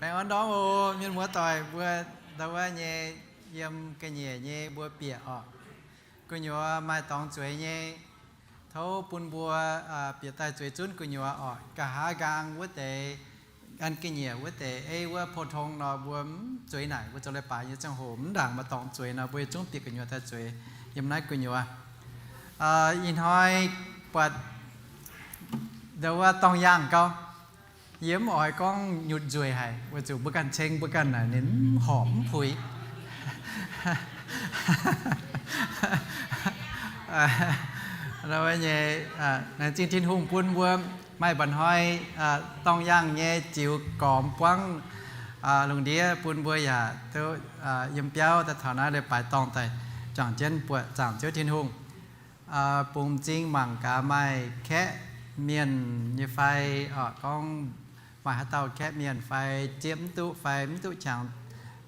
Baengh orn ndorm oc, mienh muoz doic mbuo, ndau wuov nyei, yiem ga'nyiec nyei mbuo bieqc oc. Gu'nyuoz maaih dorngx zueiz nyei, tov bun mbuo bieqc daaih zueiz zunv gu'nyuoz oc. Nqa'haav nqaang wuov deix, gan ga'nyiec wuov deix, ei wuov pou-tong nor mbuo mv zueiz naaic, mbuo zoux leiz-baaix nyei ziangh hoc mv ndaangc maaih dorngx zueiz nor, mbuo yietc zungv bieqc gu'nyuoz daaih zueiz yiem naaiv gu'nyuoz. Ih hnoi buatc ndau wuov dorng yaangh gau. Yie mv oix gorngv nyutc nzueic haic, weic zuqc mbuo ganh ceng mbuo ganh naaic ninh mv horpc mv puix. Nyei, laengz zingh Tin-Hungh bun mbuo maaih mba'hnoi dorng yaangh nyei ziux gormx buangv lungh ndiev bun mbuo yaac duqv yiem biauv daaih taux naaiv leiz-baaix dorngh daaih juangc jienv buoqc zaangc Ziouv Tin-Hungh. Bungx m'zing mangc gaax maaih kaeqv mienh nyei fai, gorngv maaih haaix dauh kaeqv mienh fai zieqv mv duqv fai mv duqv qangx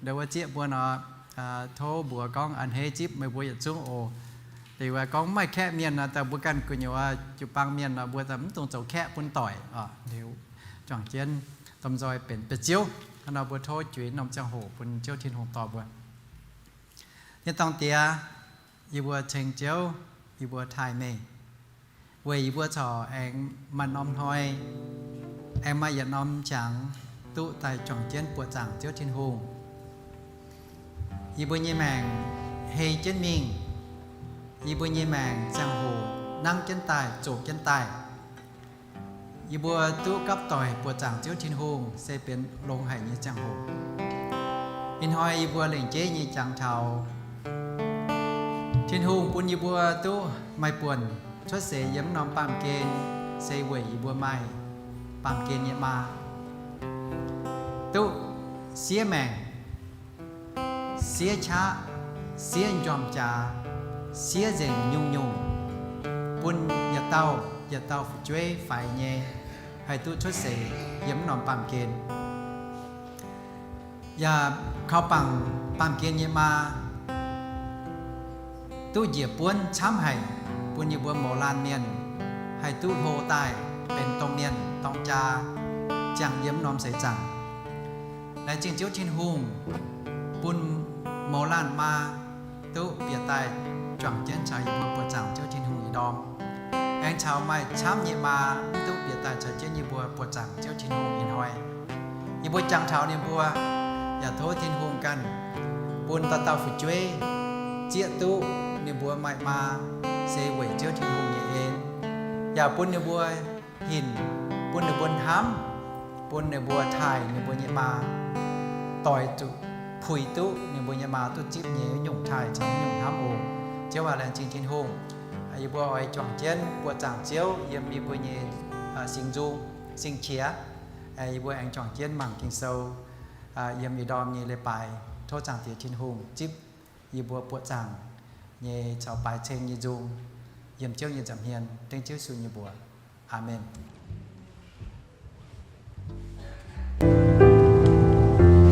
ndau wuov zieqv mbuo nor, tov mbuox gorngv a'hneiv zipv meih mbuo yietc zungv oc. Liuz gorngv mv maaih kaeqv mienh nor, daaih mbuo ganh gu'nyuoz jiu-baang mienh nor, mbuo daaih mv dungx zoux kaeqv bun doic oc. Liuz juangc jienv domh nzoih benx biauv-ziouv hnangv nor, mbuo tov juix norm ziangh hoc bun Ziouv Tin-Hungh dorh mbuo. Nyei dorngh Diex, yie mbuo ceng Ziouv, yie mbuo taaih meih, weic yie mbuo corc aengx maaih norm hnoi, aengx maaih yietc norm qangx duqv daaih juangc jienv buoqc zaangc Ziouv Tin-Hungh. Yie mbuo nyei maengc hei jienv mingh, yie mbuo nyei maengc ziangh hoc nangv jienv daaih, zoqc jienv daaih. Yie mbuo duqv gapv doic buoqc zaangc Ziouv Tin-Hungh se benx longx haic nyei ziangh hoc. Ih hnoi yie mbuo lengc jeiv nyei jangx taux Tin-Hungh bun yie mbuo duqv maaih buonc cuotv seix yiem norm baamh gen, se weic yie mbuo maaih baamh gen nyei maa, duqv siev maengc, siev qaqv, siev m'njormh jaax, siev nzengc nyungc-nyungc, bun yietc dauh yietc dauh fu'jueiv faix nyei, haih duqv cuotv seix yiem norm baamh gen. Yaac kaux bangc baamh gen nyei maa duqv njiec buonv camv haic, bun yie mbuo mouz laanh mienh haih duqv hlo daaih benx domh mienh dorng jaa, ziangh yiem norm seix zaangc. Laengz zingh Ziouv Tin-Hungh bun mouz laanh maa duqv bieqc daaih juangc jienv caux yie mbuo buoqc zaangc Ziouv Tin-Hungh nyei ndorm. Aengx caux maaih camv nyei maa mv duqv bieqc daaih caux jienv yie mbuo buoqc zaangc Ziouv Tin-Hungh ih hnoi. Yie mbuo jangx taux ninh mbuo, yaac tov Tin-Hungh ganh bun dauh dauh fu'jueiv zieqv duqv ninh mbuo maaih maa se weic Ziouv Tin-Hungh nyei en, yaac bun ninh mbuo hinc, bun ninh mbuo hnamv, bun ninh mbuo taaih ninh mbuo nyei maa, doix zuqc puix duqv ninh mbuo nyei maa duqv zipv nyei nyungc taaih caux nyungc hnamv oc. Ziouv aac, laengz zingh Tin-Hungh. Yie mbuo oix juangc jienv buoqc zaangc Ziouv yiem yie mbuo nyei singx nzung, singx qiex. Yie mbuo aengx juangc jienv mangc Ging-Sou yiem ih ndorm nyei leiz-baaix. Tov Zaangc Diex Tin-Hungh zipv yie mbuo buoqc zaangc nyei caux baaix ceng nyei nzung, yiem Ziouv nyei nza'hmien, dengv Ziouv Yesu nyei mbuox. Aamen.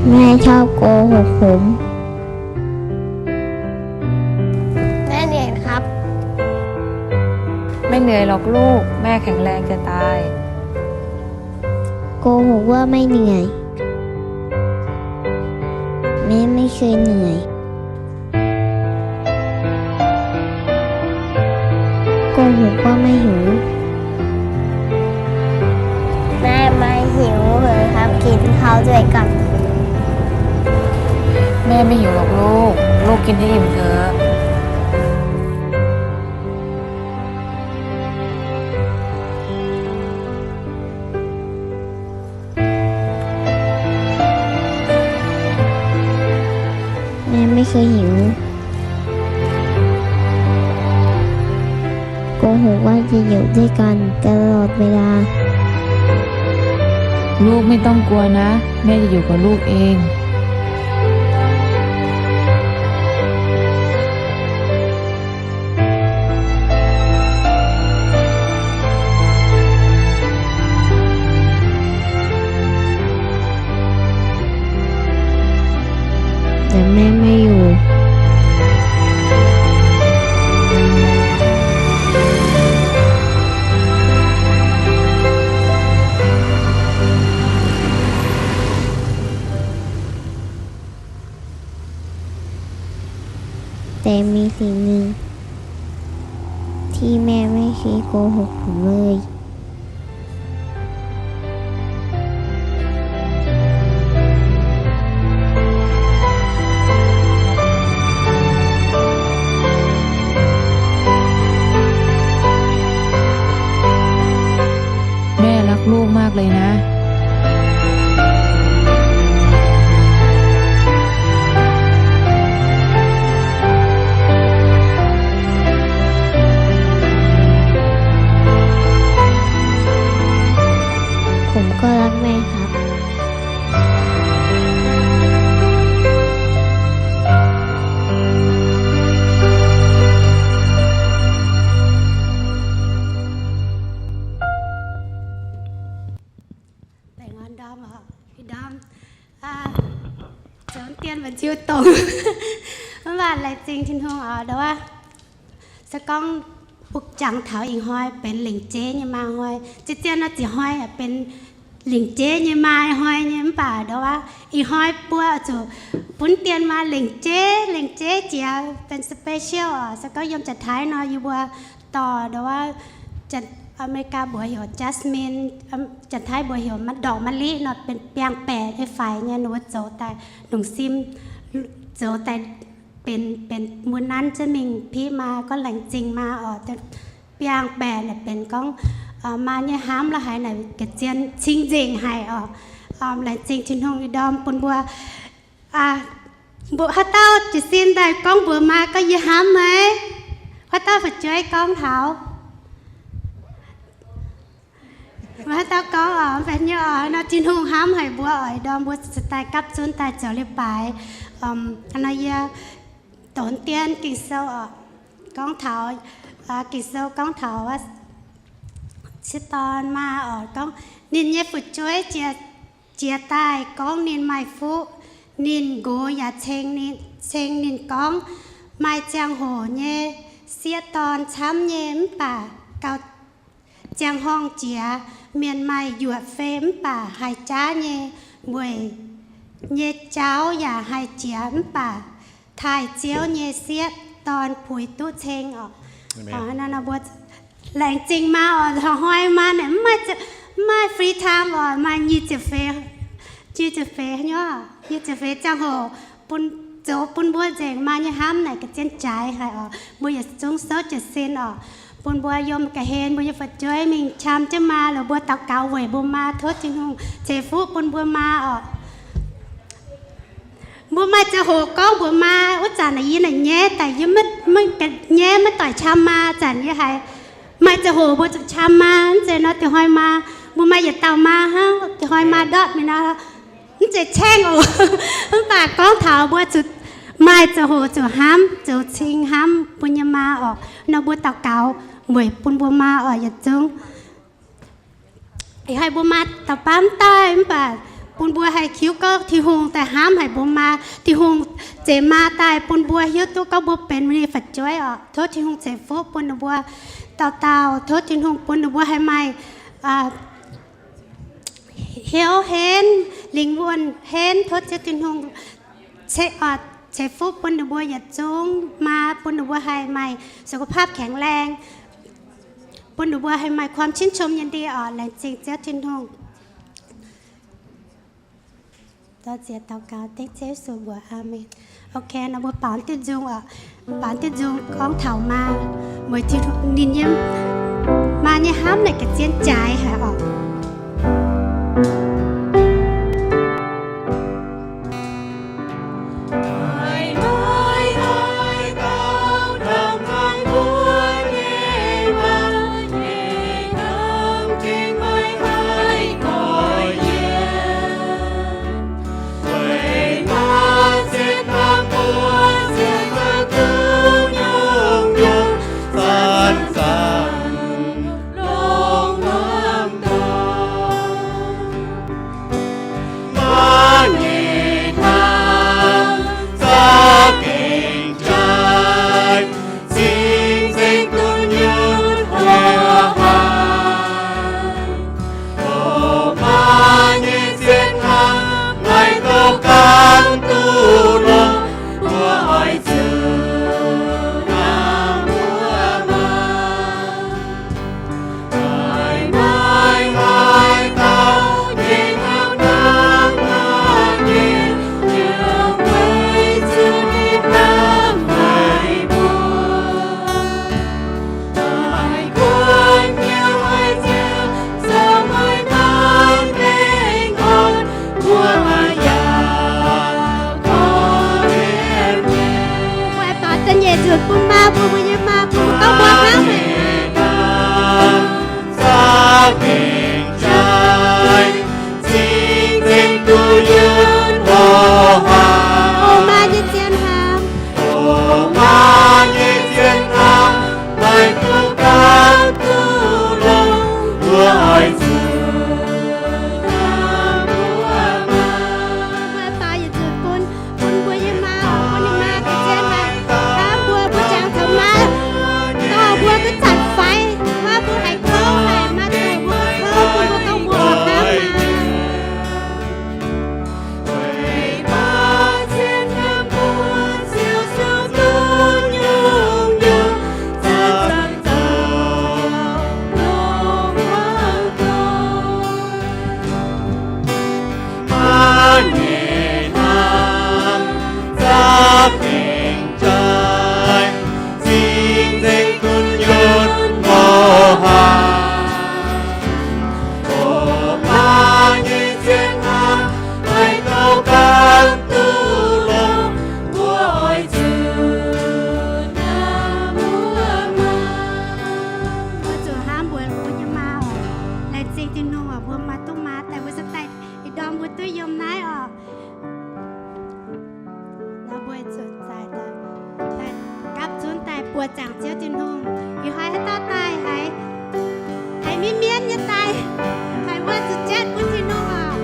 แม่ชอบโกหกผม แม่เหนื่อยครับ ไม่เหนื่อยหรอกลูก แม่แข็งแรงจะตาย โกหกว่าไม่เหนื่อย แม่ไม่เคยเหนื่อย โกหกว่าไม่หิว แม่ไม่หิวเลยครับ กินข้าวด้วยกัน แม่ไม่หิวหรอกลูก ลูกกินให้อิ่มเถอะ แม่ไม่เคยหิว โกหกว่าจะอยู่ด้วยกันตลอดเวลา ลูกไม่ต้องกลัวนะ แม่จะอยู่กับลูกเอง แต่แม่ไม่อยู่ แม่ไม่อยู่ แต่มีสิ่งหนึ่งที่แม่ไม่เคยโกหกผมเลย แม่รักลูกมากเลยนะ ผมก็รักแม่ครับ Baengh orn ndorm oc, ih ndorm zoux dien mbu'ziex dongh. Mv baac laengz zingh Tin-Hungh oc, ndo wuov. Se gorngv mbuo jangx taux ih hnoi benx lingc jeiv nyei maa hnoi, zien-zien nor ziqc hnoi benx lingc jeiv nyei maa hnoi nyei, mv baac ndo wuov ih hnoi mbuo zuqc bun dien maa lingc jeiv, lingc jeiv jiex benx special oc. Se gorngv yiem Janx-Taiv nor yie mbuo dorh ndo wuov Janx-America mbuox heuc jasmine, Janx-Taiv mbuox heuc ดอกมะลิ nor benx biangh baeqc nyei faix nyei, ninh mbuo zoux daaih lungh sim, zoux daaih benx, benx mbuo nanv jienv mingh piqv maa gorngv laengz zingh maa oc. Biangh baeqc naaic benx gorngv maa nyei hnamv la'haiz naaic ga'zien cing-nzengc haic oc. Laengz zingh Tin-Hungh ih ndorm bun mbuo, mbuo haaix dauh jiez sin daaih gorngv mbuox maa gorngv yie hnamv meih, haaix dauh fu'jueiv gorngv taux Maiv dauh gorngv oc, mv baac nyei oc, nor Tin-Hungh hnamv haic mbuo oc, ndorm mbuo cingx daaih gapv zunv daaih zoux leiz-baaix. Nor yie donx dien Ging-Sou oc, gorngv taux, Ging-Sou gorngv taux wuov sieqv dorn maa oc, gorngv ninh nyei fu'jueiv jiex, jiex daaih gorngv ninh maaih fuqv. Ninh nqox yaac ceng ninh, ceng ninh gorngv, maaih ziangh hoc nyei sieqv dorn camv nyei mv baac gauh ziangh horngh jiex, mienh maaih yuoqc fei mv baac haih jaav nyei, weic nyei jauv yaac haih jiex mv baac taaih Ziouv nyei sieqv dorn puix duqv ceng oc. Mbuo laengz zingh maa oc, hnoi maa naaic mv maaih, mv maaih free time oc, maaih nyic ziepc feix, nyic ziepc feix nyei, nyic ziepc feix ziangh hoc bun, zoux bun mbuo nzengc maa nyei hnamv naaic ga'zien jaaix haic oc. Mbuo yietc zungv souv jiez sin oc, bun mbuo yiem ga'hlen mbuo nyei fu'jueiv mingh qam jienv maa, lorz mbuo daux gaux weic mbuo maa, tov Tin-Hungh ceix fuqv bun mbuo maa oc. Mbuo maaih ziangh hoc gorngv mbuox maa, wuov zanc naaic yie naaic nyaiv daaih, yie maiv, nyaiv maiv doic qam maa, zanc yie haiz maaih ziangh hoc mbuo zuqc qam maa, mv zeiz nor diuh hnoi maa, mbuo maaih yietc dauh maa hnangv, diuh hnoi maa ndortv mingh nor, mv zeiz caengv oc. Mv baac gorngv taux mbuo zuqc maaih ziangh hoc zuqc hnamv, zoux cing hnamv mbuo nyei maa oc. Nor mbuo daux gaux weic bun mbuo maa oc yietc zungv. Ih haih mbuo maa dauh baav mv daaih mv baac bun mbuo haih hiuv gorngv Tin-Hungh daaih hnamv haic mbuo maa. Tin-Hungh zeix maa daaih bun mbuo hiuv duqv gorngv mbuo benx ninh nyei fu'jueiv oc. Tov Tin-Hungh ceix fuqv bun ninh mbuo dauh dauh. Tov Tin-Hungh bun ninh mbuo haih maaih hnyouv henv, lingh wuonh henv. Tov Ziouv Tin-Hungh ceix fuqv bun ninh mbuo yietc zungv maa, bun ninh mbuo haih maaih สุขภาพแข็งแรง, bun ninh mbuo haih maaih ความชื่นชมยินดี oc. Laengz zingh Ziouv Tin-Hungh. Daux gaux dengv Ziouv Yesu mbuox aamen. Ok, nor mbuo baaux diuh nzung oc. Baaux diuh nzung gorngv taux maa, weic ninh nyei, maa nyei hnamv naaic ga'zien jaaix haic oc. Mbuo zuqc hnamv mbuo nyei maa oc. Laengz zingh Tin-Hungh oc, mbuo maaih duqv maa daaih, mbuo se daaih ih ndorm mbuo duqv yiem naaiv oc. Nor mbuo zuqc daaih, daaih gapv zunv daaih buoz zaangc Ziouv Tin-Hungh. Ih hnoi haaix dauh daaih haiz, haiz mienv mienv nyei daaih, haiz wuov zuqc jatv bun Tin-Hungh oc.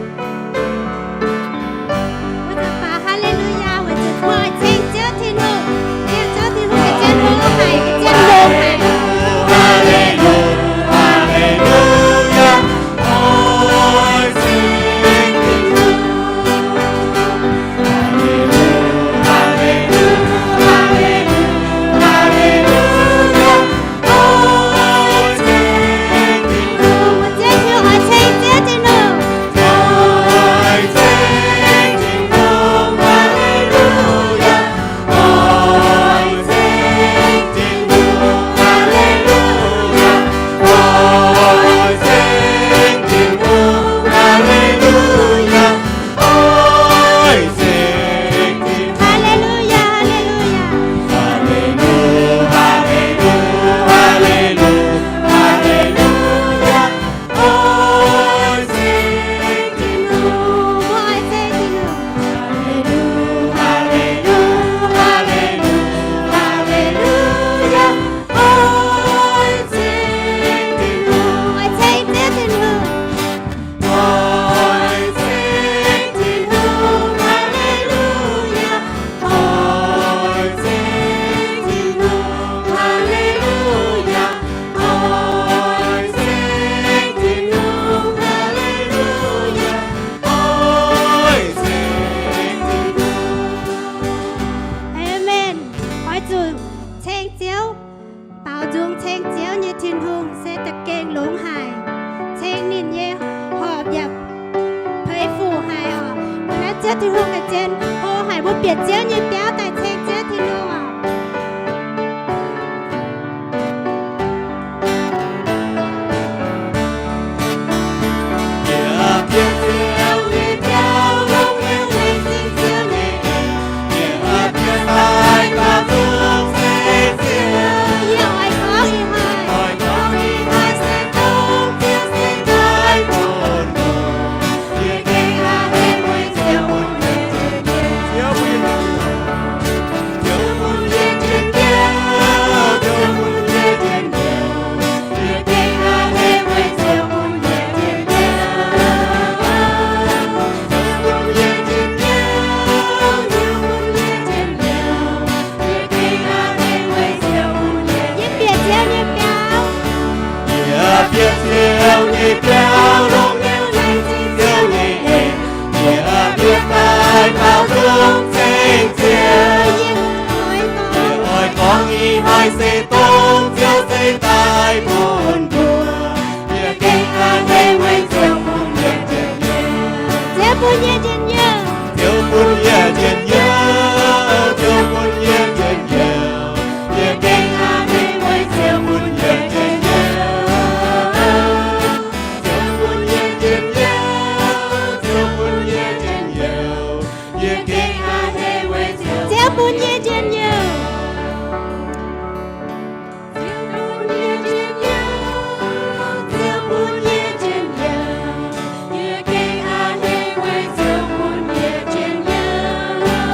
Wuov zuqc faaux Haa^le^lu^yaa weic zuqc mbuo oix ceng Ziouv Tin-Hungh, ceng Ziouv Tin-Hungh ga'zien hlo haic, ga'zien hlo haic. Haa^le^lu^yaa, haa^le^lu^yaa. Oix ceng Tin-Hungh, oix ceng Tin-Hungh. Haa^le^lu, haa^le^lu, haa^le^lu, haa^le^lu^yaa. Oix ceng Tin-Hungh, oix ceng Ziouv Tin-Hungh. Oix ceng Tin-Hungh, haa^le^lu^yaa. Oix ceng Tin-Hungh, haa^le^lu^yaa. Oix ceng Tin-Hungh, haa^le^lu^yaa. Oix ceng Tin-Hungh. Aamen. Oix zuqc ceng Ziouv. Baaux nzung ceng Ziouv nyei Tin-Hungh se da'gengh longx haic. Ceng ninh nyei horpc yaac peix fuc haic oc. Mbuo naaiv Ziouv Tin-Hungh ga'zien hlo haic, mbuo bieqc Ziouv nyei biauv daaih ceng Ziouv Tin-Hungh oc. Yie bieqc Ziouv nyei biauv. Yie bieqc Ziouv nyei biauv, longx liuz laengz zingh Ziouv nyei en. Yie bieqc daaih baaux nzung ceng Ziouv. Yie oix gorngv ih hnoi se dongh Ziouv ceix daaih bun mbuo. Yie gengh a'hneiv weic Ziouv bun yie njien-youh. Ziouv bun yie njien-youh. Ziouv bun yie njien-youh. Ziouv bun yie njien-youh. Yie gengh a'hneiv weic Ziouv bun yie njien-youh. Ziouv bun yie njien-youh. Ziouv bun yie njien-youh. Yie gengh a'hneiv weic Ziouv. Ziouv bun yie njien-youh. Ziouv bun yie njien-youh. Ziouv bun yie njien-youh. Yie gengh a'hneiv weic Ziouv bun yie njien-youh.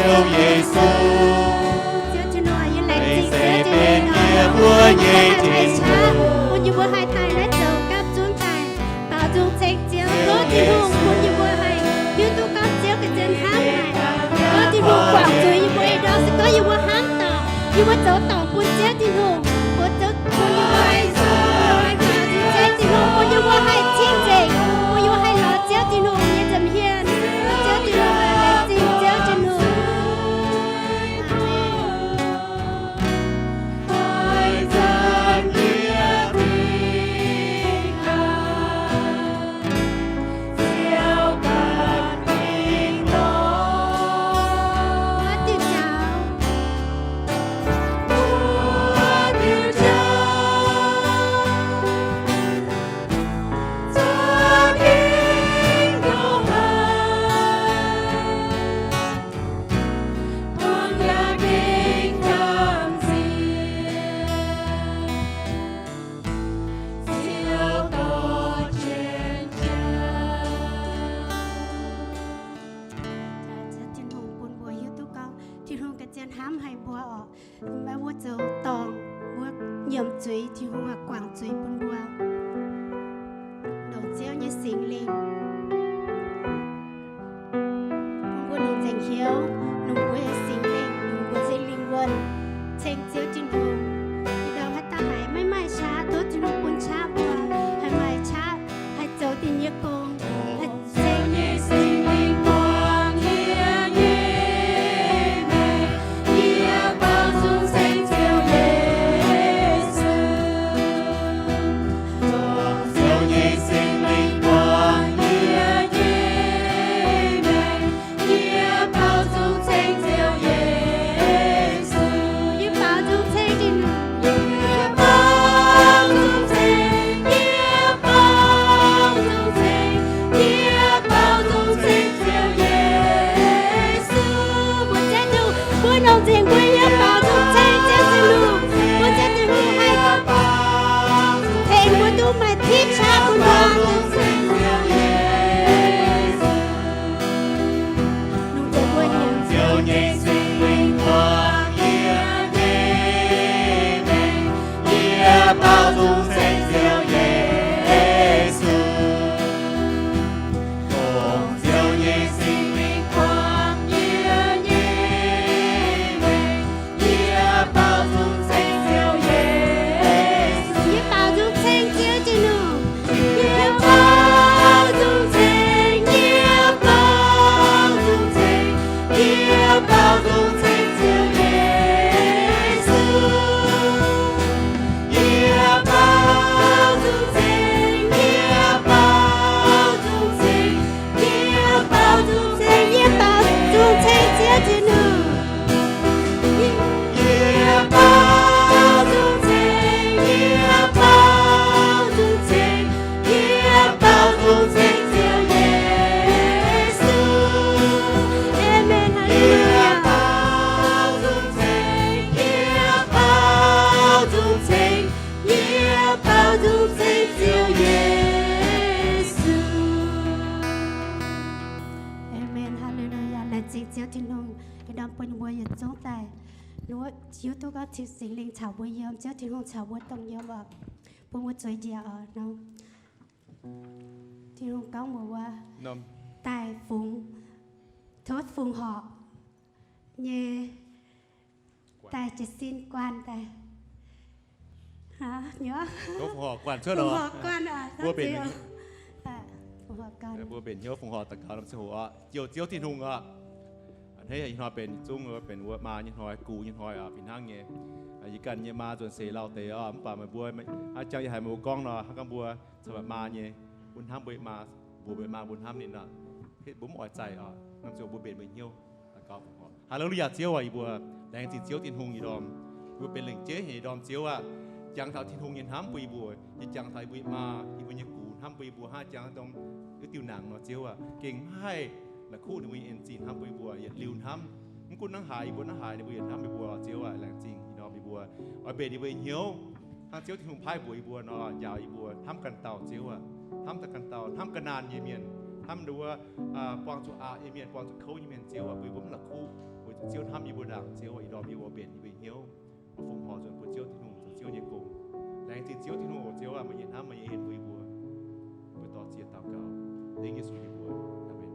Ziouv Yesu, Ziouv Tin-Hungh, yie laengz zingh Ziouv Tin-Hungh nor, bun yie mbuo haih daaih qaqv, bun yie mbuo haih daaih naaiv zoux gapv zunv daaih, baaux nzung ceng Ziouv. Tov Tin-Hungh bun yie mbuo haih hiuv duqv gorngv Ziouv ga'zien hnamv haic. Tov Tin-Hungh guangc zuiz yie mbuo, ih ndorm se gorngv yie mbuo hnamv dorngc, yie mbuo zoux dorngc bun Ziouv Tin-Hungh, bun Ziouv, bun yie mbuo haih zoux, haih baaux nzung ceng Tin-Hungh, bun yie mbuo haih cing nzengc, bun yie mbuo haih lorz Ziouv Tin-Hungh nyei nza'hmien. Ziouv Tin-Hungh, laengz zingh Ziouv Tin-Hungh. Tin-Hungh bun mbuo hiuv duqv gorngv Tin-Hungh ga'zien hnamv haic mbuo oc. Maiv mbuo zoux dorngc, mbuo nyiemc zuiz, Tin-Hungh haih guangc zuiz bun mbuo. Longc Ziouv nyei Singx Lingh bun mbuo longc nzengc hnyouv, longc mbuo nyei Singx Lingh, longc mbuo nyei lingh wuonh ceng Ziouv Tin-Hungh. Ih ndorm haaix dauh haiz maiv maaih qaqv, tov Tin-Hungh bun qaqv mbuo, haih maaih qaqv, haih zoux dinh nyei gong, haih ceng nyei Singx Lingh buangh yie nyei maengc. Yie baaux nzung ceng Ziouv Yesu. Dongh Ziouv nyei Singx Lingh buangh yie nyei maengc. Yie baaux nzung ceng Ziouv Yesu. Yie baaux nzung ceng Tin-Hungh. Yie baaux nzung ceng, yie baaux nzung ceng, yie baaux nzung ceng Ziouv Yesu. Mbuo Ziouv Tin-Hungh, mbuo longc nzengc mbuo nyei baaux nzung ceng Ziouv Tin-Hungh. Mbuo Ziouv Tin-Hungh haih tengx mbuo duqv maaih tipv qaqv bun mbuo. Longc nzengc mbuo nyei Ziouv nyei Singx Lingh buangh yie nyei maengc. Yie baaux nzung ceng Ziouv Yesu. Dongh Ziouv nyei Singx Lingh buangh yie nyei maengc. Yie baaux nzung ceng Ziouv Yesu. Yie baaux nzung ceng Ziouv Tin-Hungh. Yie baaux nzung ceng, yie baaux nzung ceng, yie baaux nzung ceng Ziouv Yesu. Yie baaux nzung ceng, yie baaux nzung ceng, yie baaux nzung ceng, yie baaux nzung ceng Ziouv Tin-Hungh. Yie baaux nzung ceng, yie baaux nzung ceng, yie baaux nzung ceng Ziouv Yesu. Aamen. Haleluya. Yie baaux nzung ceng, yie baaux nzung ceng, yie baaux nzung ceng Ziouv Yesu. Aamen. Haleluya. Laengz zingh Ziouv Tin-Hungh, ih ndorm bun mbuo yietc zungv daaih hiuv duqv gorngv Ziouv Singx Lingh caux mbuo yiem, Ziouv Tin-Hungh caux mbuo dongh yiem oc. Bun mbuo zueiz njiec oc nor. Tin-Hungh gorngv mbuox mbuo daaih fungx, tov fungx horc nyei, daaih jiez sin guanh daaih. Tov fungx horc guanh cuotv nor. Fungx horc guanh, mbuo benx, mbuo benx hnyouv fungx horc daux gaux norm ziangh hoc oc, jouh Ziouv Tin-Hungh oc. A'hneiv ih hnoi benx zungv benx wuov maa nyei hnoi, gux nyei hnoi oc, fih hnangv nyei. Yie ganh nyei maa nzuonx seix lauh deix oc, mv baac meih mbuo hnangv jangx yie haiz meih mbuo gorngv nor, hnangv gorngv mbuo caux meih maa nyei, mbuo hnamv mbuo maa, mbuox meih maa mbuo hnamv ninh oc. Mbuo mv oix zaih oc, norm ziangh hoc mbuo mbenc meih hnyouv daux gaux fungx horc. Haleluya, Ziouv aac, yie mbuo laengz zingh Ziouv Tin-Hungh ih ndorm. Yie mbuo benx lengc jeiv haic ih ndorm, Ziouv aac, jangx taux Tin-Hungh nyei hnamv bun yie mbuo. Yie jangx taux yie mbuo nyei maa, yie mbuo nyei gux hnamv bun yie mbuo hnangv jangx dongh wuov diuh nangc nor, Ziouv aac, gengh maiv haih la'kuqv ninh mbuo nyei en-zingh hnamv bun yie mbuo yietc liuz hnamv. Mv gunv hnangv haaix yie mbuo, hnangv haaix ninh mbuo yietc hnamv yie mbuo, Ziouv aac, laengz zingh ih ndorm yie mbuo oix mbenc yie mbuo nyei hnyouv hnangv Ziouv Tin-Hungh paaiv mbuox yie mbuo nor, njaaux yie mbuo hnamv ganh dauh, Ziouv aac, hnamv daaih ganh dauh, hnamv ga'naanh nyei mienh, hnamv nduov, buangh zuqc aqc nyei mienh, buangh zuqc kouv nyei mienh, Ziouv aac, bun yie mbuo mv la'kuqv, mbuo Ziouv hnamv yie mbuo ndaangc, Ziouv, ih ndorm yie mbuo mbenc yie mbuo nyei hnyouv, oix fongc horc nzunc bun Ziouv Tin-Hungh, zoux Ziouv nyei gong. Laengz zingh Ziouv Tin-Hungh oc, Ziouv aac, meih nyei hnamv, meih nyei en bun yie mbuo. Mbuo dorh ziex daux gaux, dengv Yesu nyei mbuox. Aamen.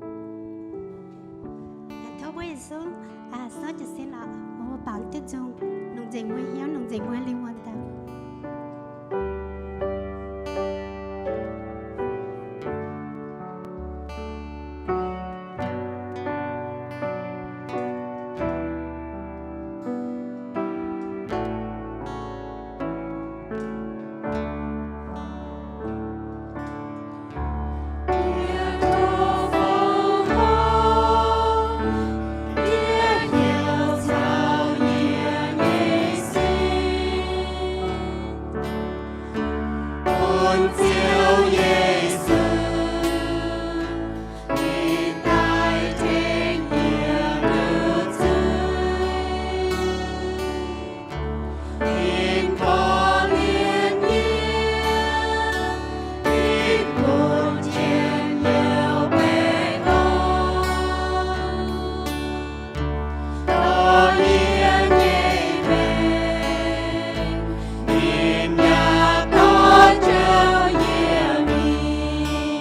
Tov mbuo yietc zungv, aa, souv jiez sin oc. Mbuo baaux duqv nzung, longc nzengc mbuo hnyouv, longc nzengc mbuo lingh wuonh daaih.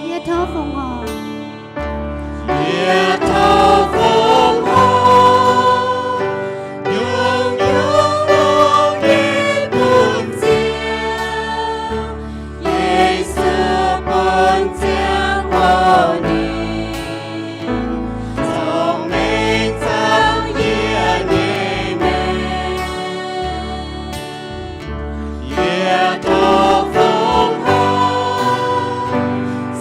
Yie tov fongc horc. Yie tov fongc horc. Yungh yungh longx nyei bun Ziouv, Yesu bun Ziouv hoc ninh, cong-mengh caux yie nyei maengc. Yie tov fongc horc,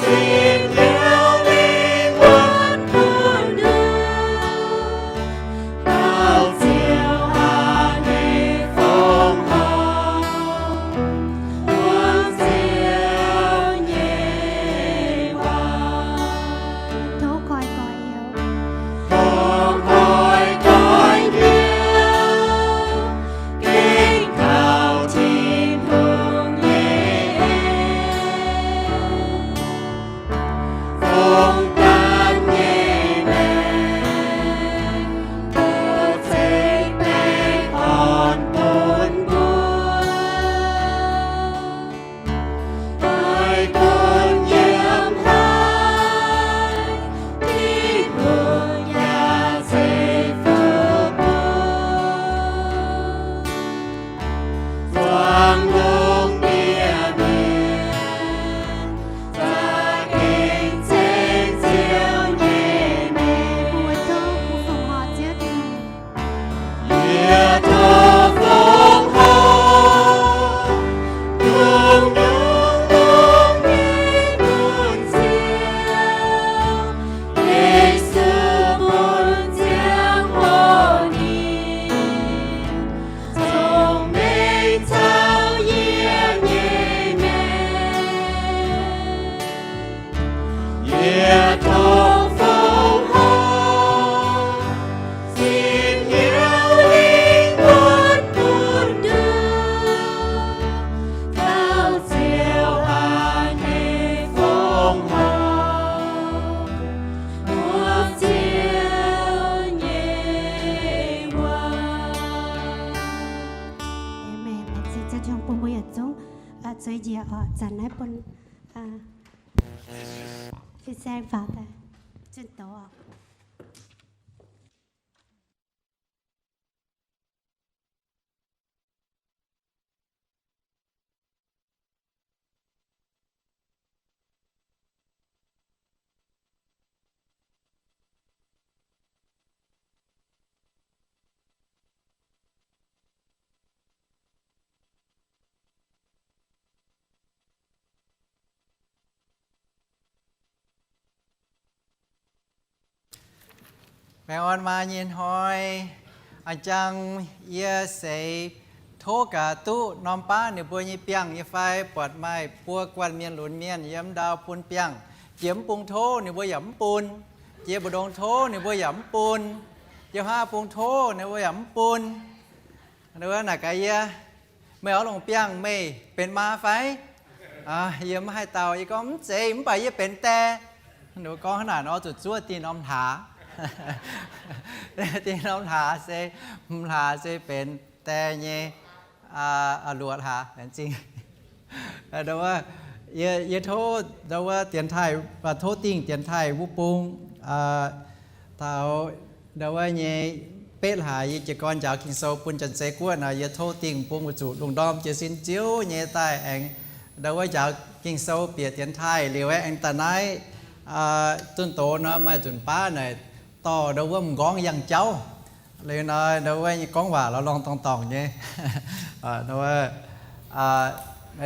sin hnyouv lingh wuonh bun nduov, dauh Ziouv aac, ninh fongc horc, fongc Ziouv nyei waac. Tov koi gorx-youz, tov koi gorx-youz, gengh kaux Tin-Hungh nyei en, fongc ganh nyei maengc, duqv ceix baengh orn bun mbuo. Haih gunv yiem haaix, Tin-Hungh yaac ceix fuqv bun. Zuangx lungh ndiev mienh za'gengh ceng Ziouv nyei maengc. Yie tov fongc horc, yungh yungh longx nyei bun Ziouv, Yesu bun Ziouv hoc ninh, cong-mengh caux yie nyei maengc. Yie tov fongc horc, sin hnyouv lingh wuonh bun nduov, dauh Ziouv aac, ninh fongc horc, muoz-Ziouv nyei waac. Aamen. Laengz zingh Ziouv Tin-Hungh bun mbuo yietc zungv, aa, zueiz njiec oc. Zanc naaiv bun, aa, fin-saeng faaux daaih zunh doz oc. Baengh orn maa nyei hnoi, a'jang yie seix tov gaax duqv norm baav ninh mbuo nyei biangh nyei fai, buatc maaih buo guanh mienh lunx mienh yiem ndau bun biangh, jiex mv bung tov ninh mbuo yaac mv bun, jiex mbu'ndongx tov ninh mbuo yaac mv bun, jiex haav bung tov ninh mbuo yaac mv bun. Wuov naaic gaax yie, meih oix longc biangh meih benx maa fai? Yie mv haih dau, yie gorngv mv zeiz, mv baac yie benx die. Ninh mbuo gorngv hnangv naaic nor, zuqc zuov dinh norm hlaax. Da'nyeic norm hlaax se, hmz hlaax se benx die nyei luoqc hlaax. Laengz zingh. Yie tov ndau wuov dienx taaih, tov dingh dienx taaih wuov bung. Taux ndau wuov nyei betv hlaax yie jiez gorn njaaux Ging-Sou bun Janx-Zei Guoqv nor, yie tov dingh bung weic zuqc lungh ndorm jiez sin ziouv nyei daaih aengx ndau wuov njaaux Ging-Sou bieqc dienx taaih liuz aengx daaih naaiv zunh doz nor maaih nzunc baav naaic dorh ndau wuov m'nqorngv yangh jauv. Liuz nor ndau wuov nyei gorngv waac lorz lorngh dorngh dorngh nyei.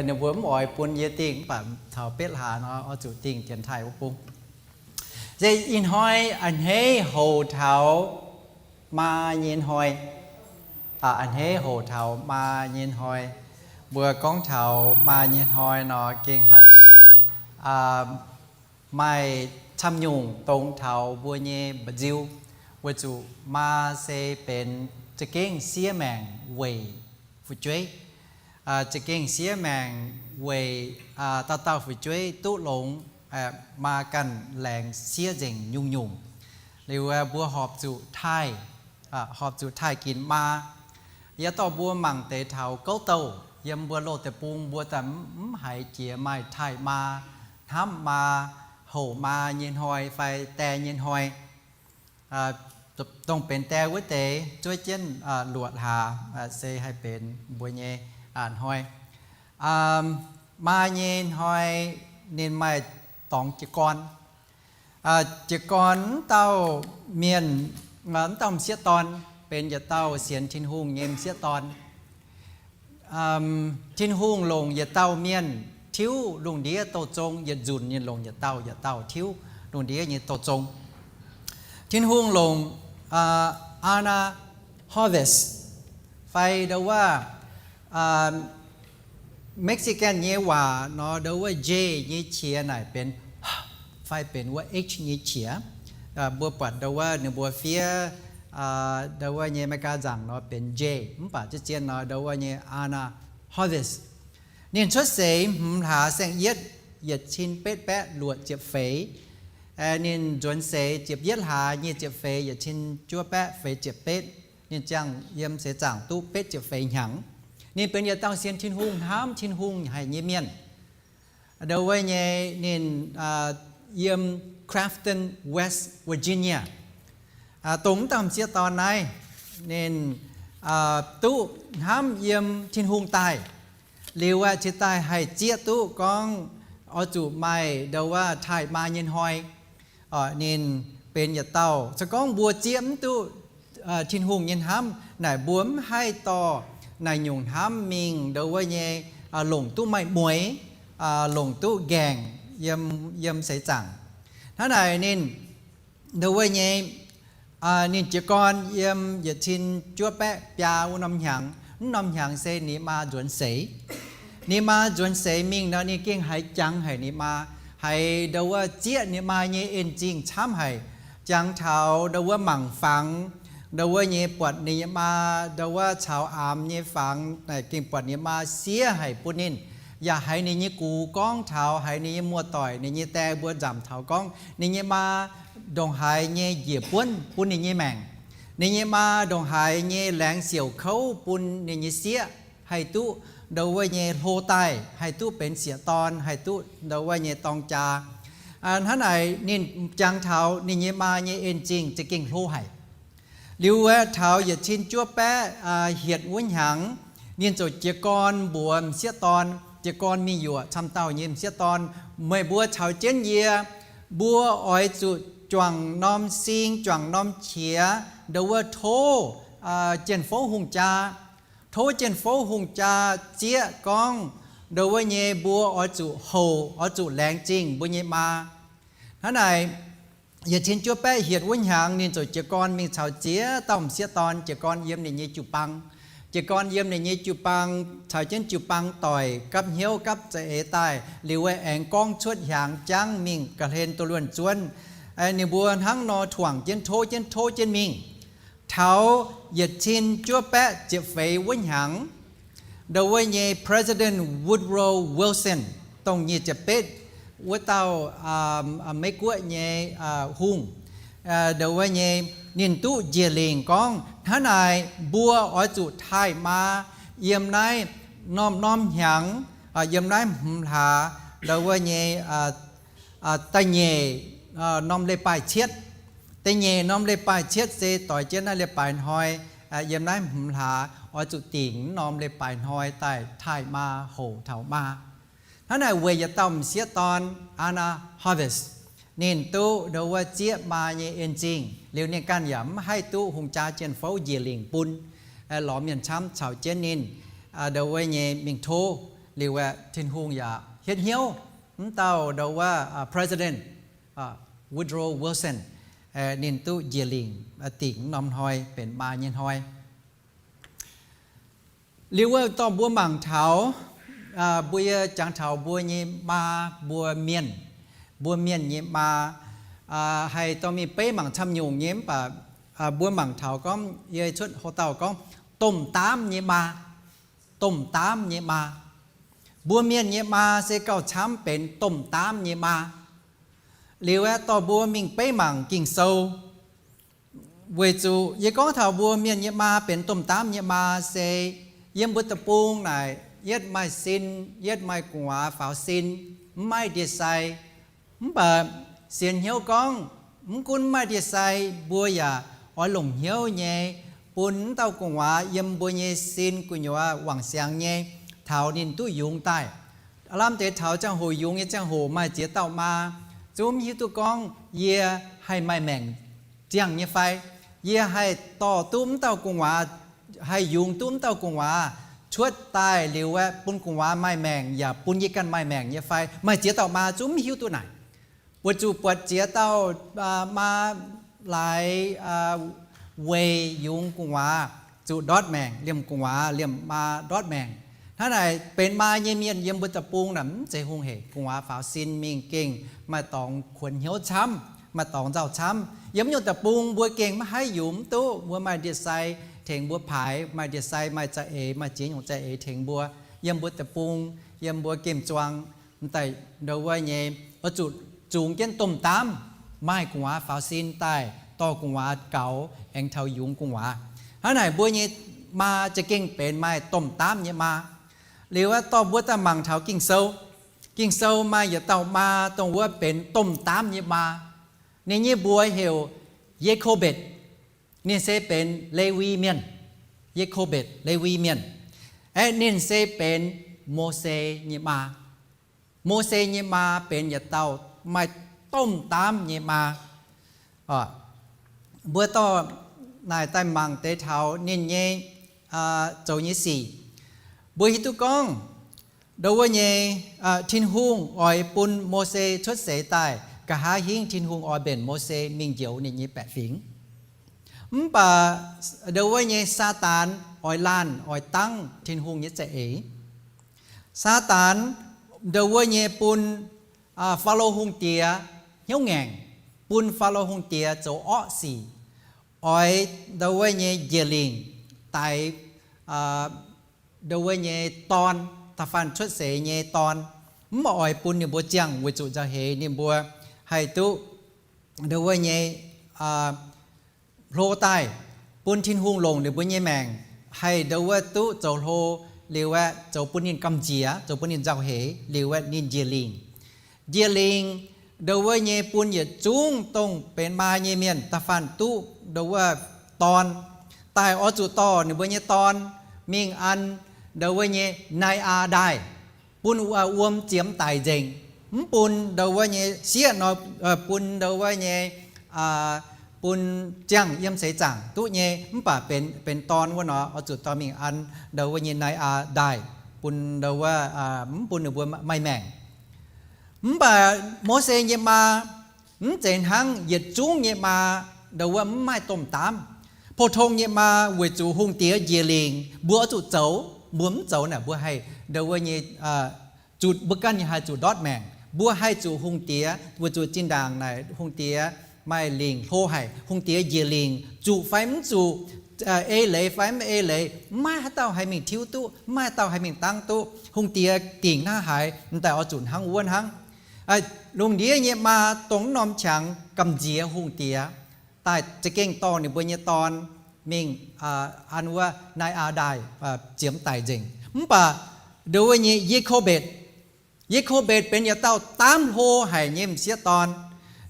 Ninh mbuo mv oix bun yie dingh, mv baac taux betv hlaax nor oix zuqc dingh dienx taaih wuov bung. Se ih hnoi a'hneiv hoc taux maa nyei hnoi. A'hneiv hoc taux maa nyei hnoi. Mbuo gorngv taux maa nyei hnoi nor gengh haiz maaih camv nyungc dongz taux mbuo nyei mba'nziu, weic zuqc maa se benx za'gengh siev maengc weic fu'jueiv. Za'gengh siev maengc weic dauh dauh fu'jueiv duqv longx, maa ganh laengz siev nzengc nyungc-nyungc. Liuz mbuo horpc zuqc taaih, horpc zuqc taaih ginx maa. Yaac dorh mbuo mangc deix taux gouv douh yiem mbuo loz-deic-bung mbuo daaih mv haiz jiex maaih taaih maa, hnamv maa, houc maa nyei hnoi fai die nyei hnoi. Dongh benx die wuov deix zuov jienv luoqc hlaax se haih benx mbuo nyei hnoi. Maa nyei hnoi ninh maaih dorngx jiez gorn. Jiez gorn wuov dauh mienh, wuov dauh m'sieqv dorn benx yietc dauh sienx Tin-Hungh nyei m'sieqv dorn. Tin-Hungh longc yietc dauh mienh tiuv lungh ndiev douh zong, yietc nzunc ninh longc yietc dauh yietc dauh tiuv lungh ndiev nyei douh zong. Tin-Hungh longc Anna Horvis, fai ndau wuov Mexican nyei waac nor ndau wuov J nyei qiex naaic benx, fai benx wuov H nyei qiex. Mbuo buatc ndau wuov ninh mbuo fiev ndau wuov nyei America nzaangc nor benx J, mv baac ziex zien nor ndau wuov nyei Anna Horvis. Ninh cuotv seix hmz hlaax saeng-yietv yietc cin betv baeqv luoqc ziepc feix. Ninh nzuonx seix ziepc yietv hlaax nyic ziepc feix yietc cin juov baeqv feix ziepc betv. Ninh ziangh yiem seix zaangc duqv betv ziepc feix hnyangx. Ninh benx yietc dauh sienx Tin-Hungh, hnamv Tin-Hungh haic nyei mienh. Ndau wuov nyei ninh yiem Crafton, West Virginia. Dongh wuov dauh m'sieqv dorn naaiv, ninh duqv hnamv yiem Tin-Hungh daaih. Liuz aeqv, cingx daaih haih zieqv duqv gorngv oix zuqc maaih ndau wuov taaih maa nyei hnoi. Ninh benx yietc dauh, se gorngv mbuo zieqv mv duqv Tin-Hungh nyei hnamv naaic, mbuo mv haih dorh naaic nyungc hnamv mingh ndau wuov nyei longc duqv maaih mueix, longc duqv nqaengc yiem seix zaangc. Hnangv naaic ninh ndau wuov nyei ninh jiez gorn yiem yietc cin juov baeqv biaa wuov norm hnyangx. Wuov norm hnyangx se ninh maa nzuonx seix. Ninh maa nzuonx seix mingh nor ninh gengh haiz jangx haic ninh maa, haiz ndau wuov zieqv ninh maa nyei en-zingh camv haic. Jangx taux ndau wuov mangc fangx, ndau wuov nyei buatc ninh nyei maa ndau wuov caux aamx nyei fangx naaic gengh buatc ninh maa siev haic bun ninh. Yaac haiz ninh nyei gux gorngv taux, haiz ninh nyei muoz-doic, ninh nyei die mbuo nzamc taux gorngv ninh nyei maa ndongc haaix nyei njiec buonv bun ninh nyei maengc. Ninh nyei maa ndongc haaix nyei laengz siouc kouv bun ninh nyei sieqv haih duqv ndau wuov nyei hlo daaih, haih duqv benx sieqv dorn, haih duqv ndau wuov nyei dorng jaa. Hnangv naaic ninh jangx taux ninh nyei maa nyei en-zingh za'gengh hlo haic. Liuz aeqv, taux yietc cin juov baeqv hietc wuov hnyangx, ninh ziouc jiez gorn mbuox m'sieqv dorn, jiez gorn mingh yuoqc camv dauh nyei m'sieqv dorn, meih mbuo caux jienv yie, mbuo oix zuqc juangc norm sing, juangc norm qiex, ndau wuov tov jien-fouv hungh jaa, tov jien-fouv hungh jaa zieqv gorngv ndau wuov nyei mbuo oix zuqc houc, oix zuqc laengz zingh mbuo nyei maa. Hnangv naaic, yietc cin juov baeqv hietc wuov hnyangx ninh ziouc jiez gorn mingh caux ziex dauh m'sieqv dorn jiez gorn yiem ninh nyei jiu-baang. Jiez gorn yiem ninh nyei jiu-baang, caux jienv jiu-baang doic gapv hnyouv gapv za'eix daaih liuz, aengx gorngv cuotv hiaangx jangv mingh ga'hlen doh luonh zuonv. Ninh mbuo hnangv nor tuangc jienv tov jienv tov jienv mingh. Taux yietc cin juov baeqv ziepc feix wuov hnyangx, ndau wuov nyei President Woodrow Wilson, dongh nyic ziepc betv wuov dauh Meiv Guoqv nyei hungh, ndongc wuov nyei, ninh duqv njiec lingc gorngv hnangv naaic, mbuo oix zuqc taaih maa yiem naaiv norm-norm hnyangx, yiem naaiv hmz hlaax ndongc wuov nyei da'nyeic norm leiz-baaix cietv. Da'nyeic norm leiz-baaix cietv se doix jienv naaiv leiz-baaix hnoi, yiem naaiv hmz hlaax oix zuqc dingc norm leiz-baaix hnoi daaih taaih maa, houc taux maa. Hnangv naaic weic yietc dauh m'sieqv dorn, Anna Harvey, ninh duqv ndongc wuov zieqv maa nyei en zingh liuz, ninh ganh yaac mv haih duqv hungh jaa jien-fouv njiec lingc bun lorz mienh camv caux jienv ninh ndongc wuov nyei mingh tov. Liuz aeqv, Tin-Hungh yaac hietv hnyouv m'dauh ndongc wuov President Woodrow Wilson, ninh duqv njiec lingc dingc norm hnoi benx maa nyei hnoi. Liuz wuov dorh mbuo mangc taux, mbuo yie jangx taux mbuo nyei maa, mbuo mienh, mbuo mienh nyei maa, haih dorh mingh beiv mangc camv nyungc nyei, mv baac mbuo mangc taux gorngv yie cuotv houv dauh gorngv domh daamv nyei maa. Domh daamv nyei maa. Mbuo mienh nyei maa se gauh camv benx domh daamv nyei maa. Liuz aeqv, dorh mbuo mingh beiv mangc Ging-Sou. Weic zuqc yie gorngv taux mbuo mienh nyei maa benx domh daamv nyei maa se yiem mbuo deic-bung naaic yietv maaih sin, yietv maaih gu'nguaaz faaux sin, mv maaih ndie-sai. Mv baac sienx hnyouv gorngv, mv gunv mv maaih ndie-sai, mbuo yaac oix longc hnyouv nyei bun m'dauh gu'nguaaz yiem mbuo nyei sin gu'nyuoz wangc siangx nyei taux ninh duqv yungz daaih. Aav lamh deix taux ziangh hoc yungz nyei ziangh hoc maaih ziex dauh maa zungv mv hiuv duqv gorngv yie haih maaih maengc ziangh nyei fai, yie haih dorh duqv m'dauh gu'nguaaz, haih yungz duqv m'dauh gu'nguaaz cuotv daaih liuz aeqv, bun gu'nguaaz maaih maengc yaac bun yie ganh maaih maengc nyei fai. Maaih ziex dauh maa zungv mv hiuv duqv naaic. Weic zuqc buatc ziex dauh maa laaix weic yungz gu'nguaaz zuqc ndortv maengc, liemh gu'nguaaz liemh maa ndortv maengc. Hnangv naaic benx maa nyei mienh yiem mbuo deic-bung naaic mv zeiz hungh heic. Gu'nguaaz faaux sin mingh gengh maaih dorngx kuonx hnyouv camv, maaih dorngx nzauh camv. Yiem nyungc deic-bung mbuo gengh maiv haih yungz mv duqv. Mbuo maaih ndie-sai tengx mbuo paaix, maaih ndie-sai, maaih za'eix, maaih ziex nyungc za'eix tengx mbuo. Yiem mbuo deic-bung, yiem mbuo gemh zuang, m'daaih ndongc wuov nyei, oix zuqc zungx jienv domh daamv, maaih gu'nguaaz faaux sin daaih dorh gu'nguaaz gaux aengx taux yungz gu'nguaaz. Hnangv naaic mbuo nyei maa za'gengh benx maaih domh daamv nyei maa. Liuz aeqv, dorh mbuo daaih mangc taux Ging-Sou. Ging-Sou maaih yietc dauh maa dongh wuov benx domh daamv nyei maa. Ninh nyei mbuox heuc Ye^ko^mbetc. Ninh se benx Lewi Mienh. Ye^ko^mbetc, Lewi Mienh. Aeqv, ninh se benx Mose nyei maa. Mose nyei maa benx yietc dauh maaih domh daamv nyei maa. Mbuo dorh naaic daaih mangc deix taux ninh nyei zoux nyei sic, mbuo hiuv duqv gorngv ndongc wuov nyei, Tin-Hungh oix bun Mose cuotv seix daaih, nqa'haav hingv Tin-Hungh oix mbenc Mose mingh njoux ninh nyei baeqc fingx. Mv baac ndongc wuov nyei Saadaan oix laanh oix dangv Tin-Hungh nyei za'eix. Saadaan ndongc wuov nyei bun Faalo Hungh Diex hnyouv ngaengc, bun Faalo Hungh Diex zoux orqv sic, oix ndongc wuov nyei njiec lingc daix ndongc wuov nyei dorn, da'faanh cuotv seix nyei dorn. Mv baac oix bun ninh mbuo ziangh weic zuqc nzauh heix ninh mbuo haih duqv ndongc wuov nyei hlo daaih, bun Tin-Hungh longc ninh mbuo nyei maengc, haih ndongc wuov duqv zoux hlo, liuz aeqv, zoux bun ninh gamh nziex, zoux bun ninh nzauh heix, liuz aeqv, ninh njiec lingc. Njiec lingc ndongc wuov nyei bun yietc zungv dongh benx maa nyei mienh da'faanh duqv ndongc wuov dorn, daaih oix zuqc dorh ninh mbuo nyei dorn mingh an ndongc wuov nyei nai aa ndaaih, bun wuom ziemx daic nzengc. Mv bun ndongc wuov nyei sieqv nor, bun ndongc wuov nyei, bun ziangh yiem seix zaangc duqv nyei, mv baac benx, benx dorn wuov nor, oix zuqc dorh mingh an ndongc wuov nyei nai aa ndaaih, bun ndongc wuov, mv bun ninh mbuo maaih maengc. Mv baac Mose nyei maa mv zeiz hnangv yietc zungv nyei maa ndongc wuov mv maaih domh daamv. Pou-tong nyei maa weic zuqc hungh diex njiec lingc, mbuo oix zuqc zoux, mbuo mv zoux naaic mbuo haih ndongc wuov nyei zuqc, mbuo ganh haih zuqc ndortv maengc. Mbuo haih zuqc hungh diex, weic zuqc zinh ndaangc naaic hungh diex maaih lingc hlo haic, hungh diex njiec lingc, zuqc fai mv zuqc, ei leiz fai mv ei leiz, mv maaih haaix dauh haih mingh tiuv duqv, mv maaih haaix dauh haih mingh dangv duqv. Hungh diex dingc hnangv haaix, m'daaih oix zuqc hnangv wuov hnangv. Lungh ndiev nyei maa dongh wuov norm qangx gamh nziex hungh diex. daaih za'gengh dorh ninh mbuo nyei dorn mingh an wuov Nai^aa Ndaaih ziemx daic nzengc. Mv baac ndo wuov nyei Ye^ko^mbetc, Ye^ko^mbetc benx yietc dauh daamv hlo haic nyei m'sieqv dorn.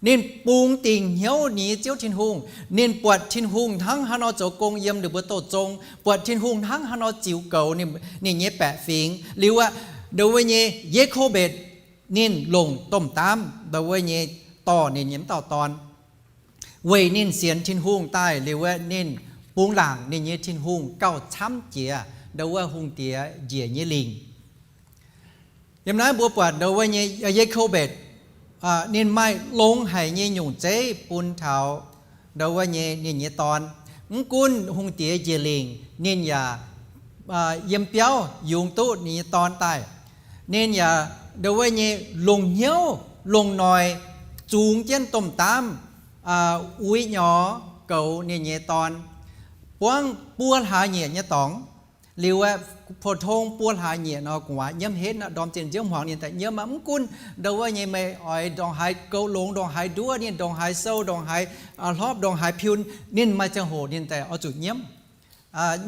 Ninh bungx dingc hnyouv ninh nyei Ziouv Tin-Hungh. Ninh buatc Tin-Hungh hnangv haaix nor zoux gong yiem ninh mbuo douh zong, buatc Tin-Hungh hnangv haaix nor ziux goux ninh nyei baeqc fingx. Liuz aqv, ndo wuov nyei Ye^ko^mbetc ninh longc domh daamv ndo wuov nyei dorh ninh nyei m'dauh dorn, weic ninh sienx Tin-Hungh daaih. Liuz aqv, ninh bungx laangc ninh nyei Tin-Hungh gauh camv jiex ndo wuov hungh diex njiec nyei lingc. Yiem naaiv mbuo buatc ndo wuov nyei Ye^ko^mbetc ninh maaih longx haic nyei nyungc zeiv bun taux ndo wuov nyei ninh nyei dorn. Mv gunv hungh diex njiec lingc, ninh yaac yiem biauv yungz duqv ninh nyei dorn daaih. Ninh yaac ndo wuov nyei longc hnyouv longc noic zungx jienv domh daamv uix nyorx goux ninh nyei dorn, buangv buo hlaax nyieqc nyei dorngx. Liuz aqv, pou-tong buo hlaax nyieqc nor gu'nguaaz nyiemv henv aqv, ndorm zinh nziouv hmuangx ninh daaih nyiemv aqv. Mv gunv ndo wuov nyei meih oix ndongc haaix goux longx, ndongc haaix nduov ninh, ndongc haaix sou, ndongc haaix hlopv, ndongc haaix piun, ninh maaih ziangh hoc ninh daaih oix zuqc nyiemv.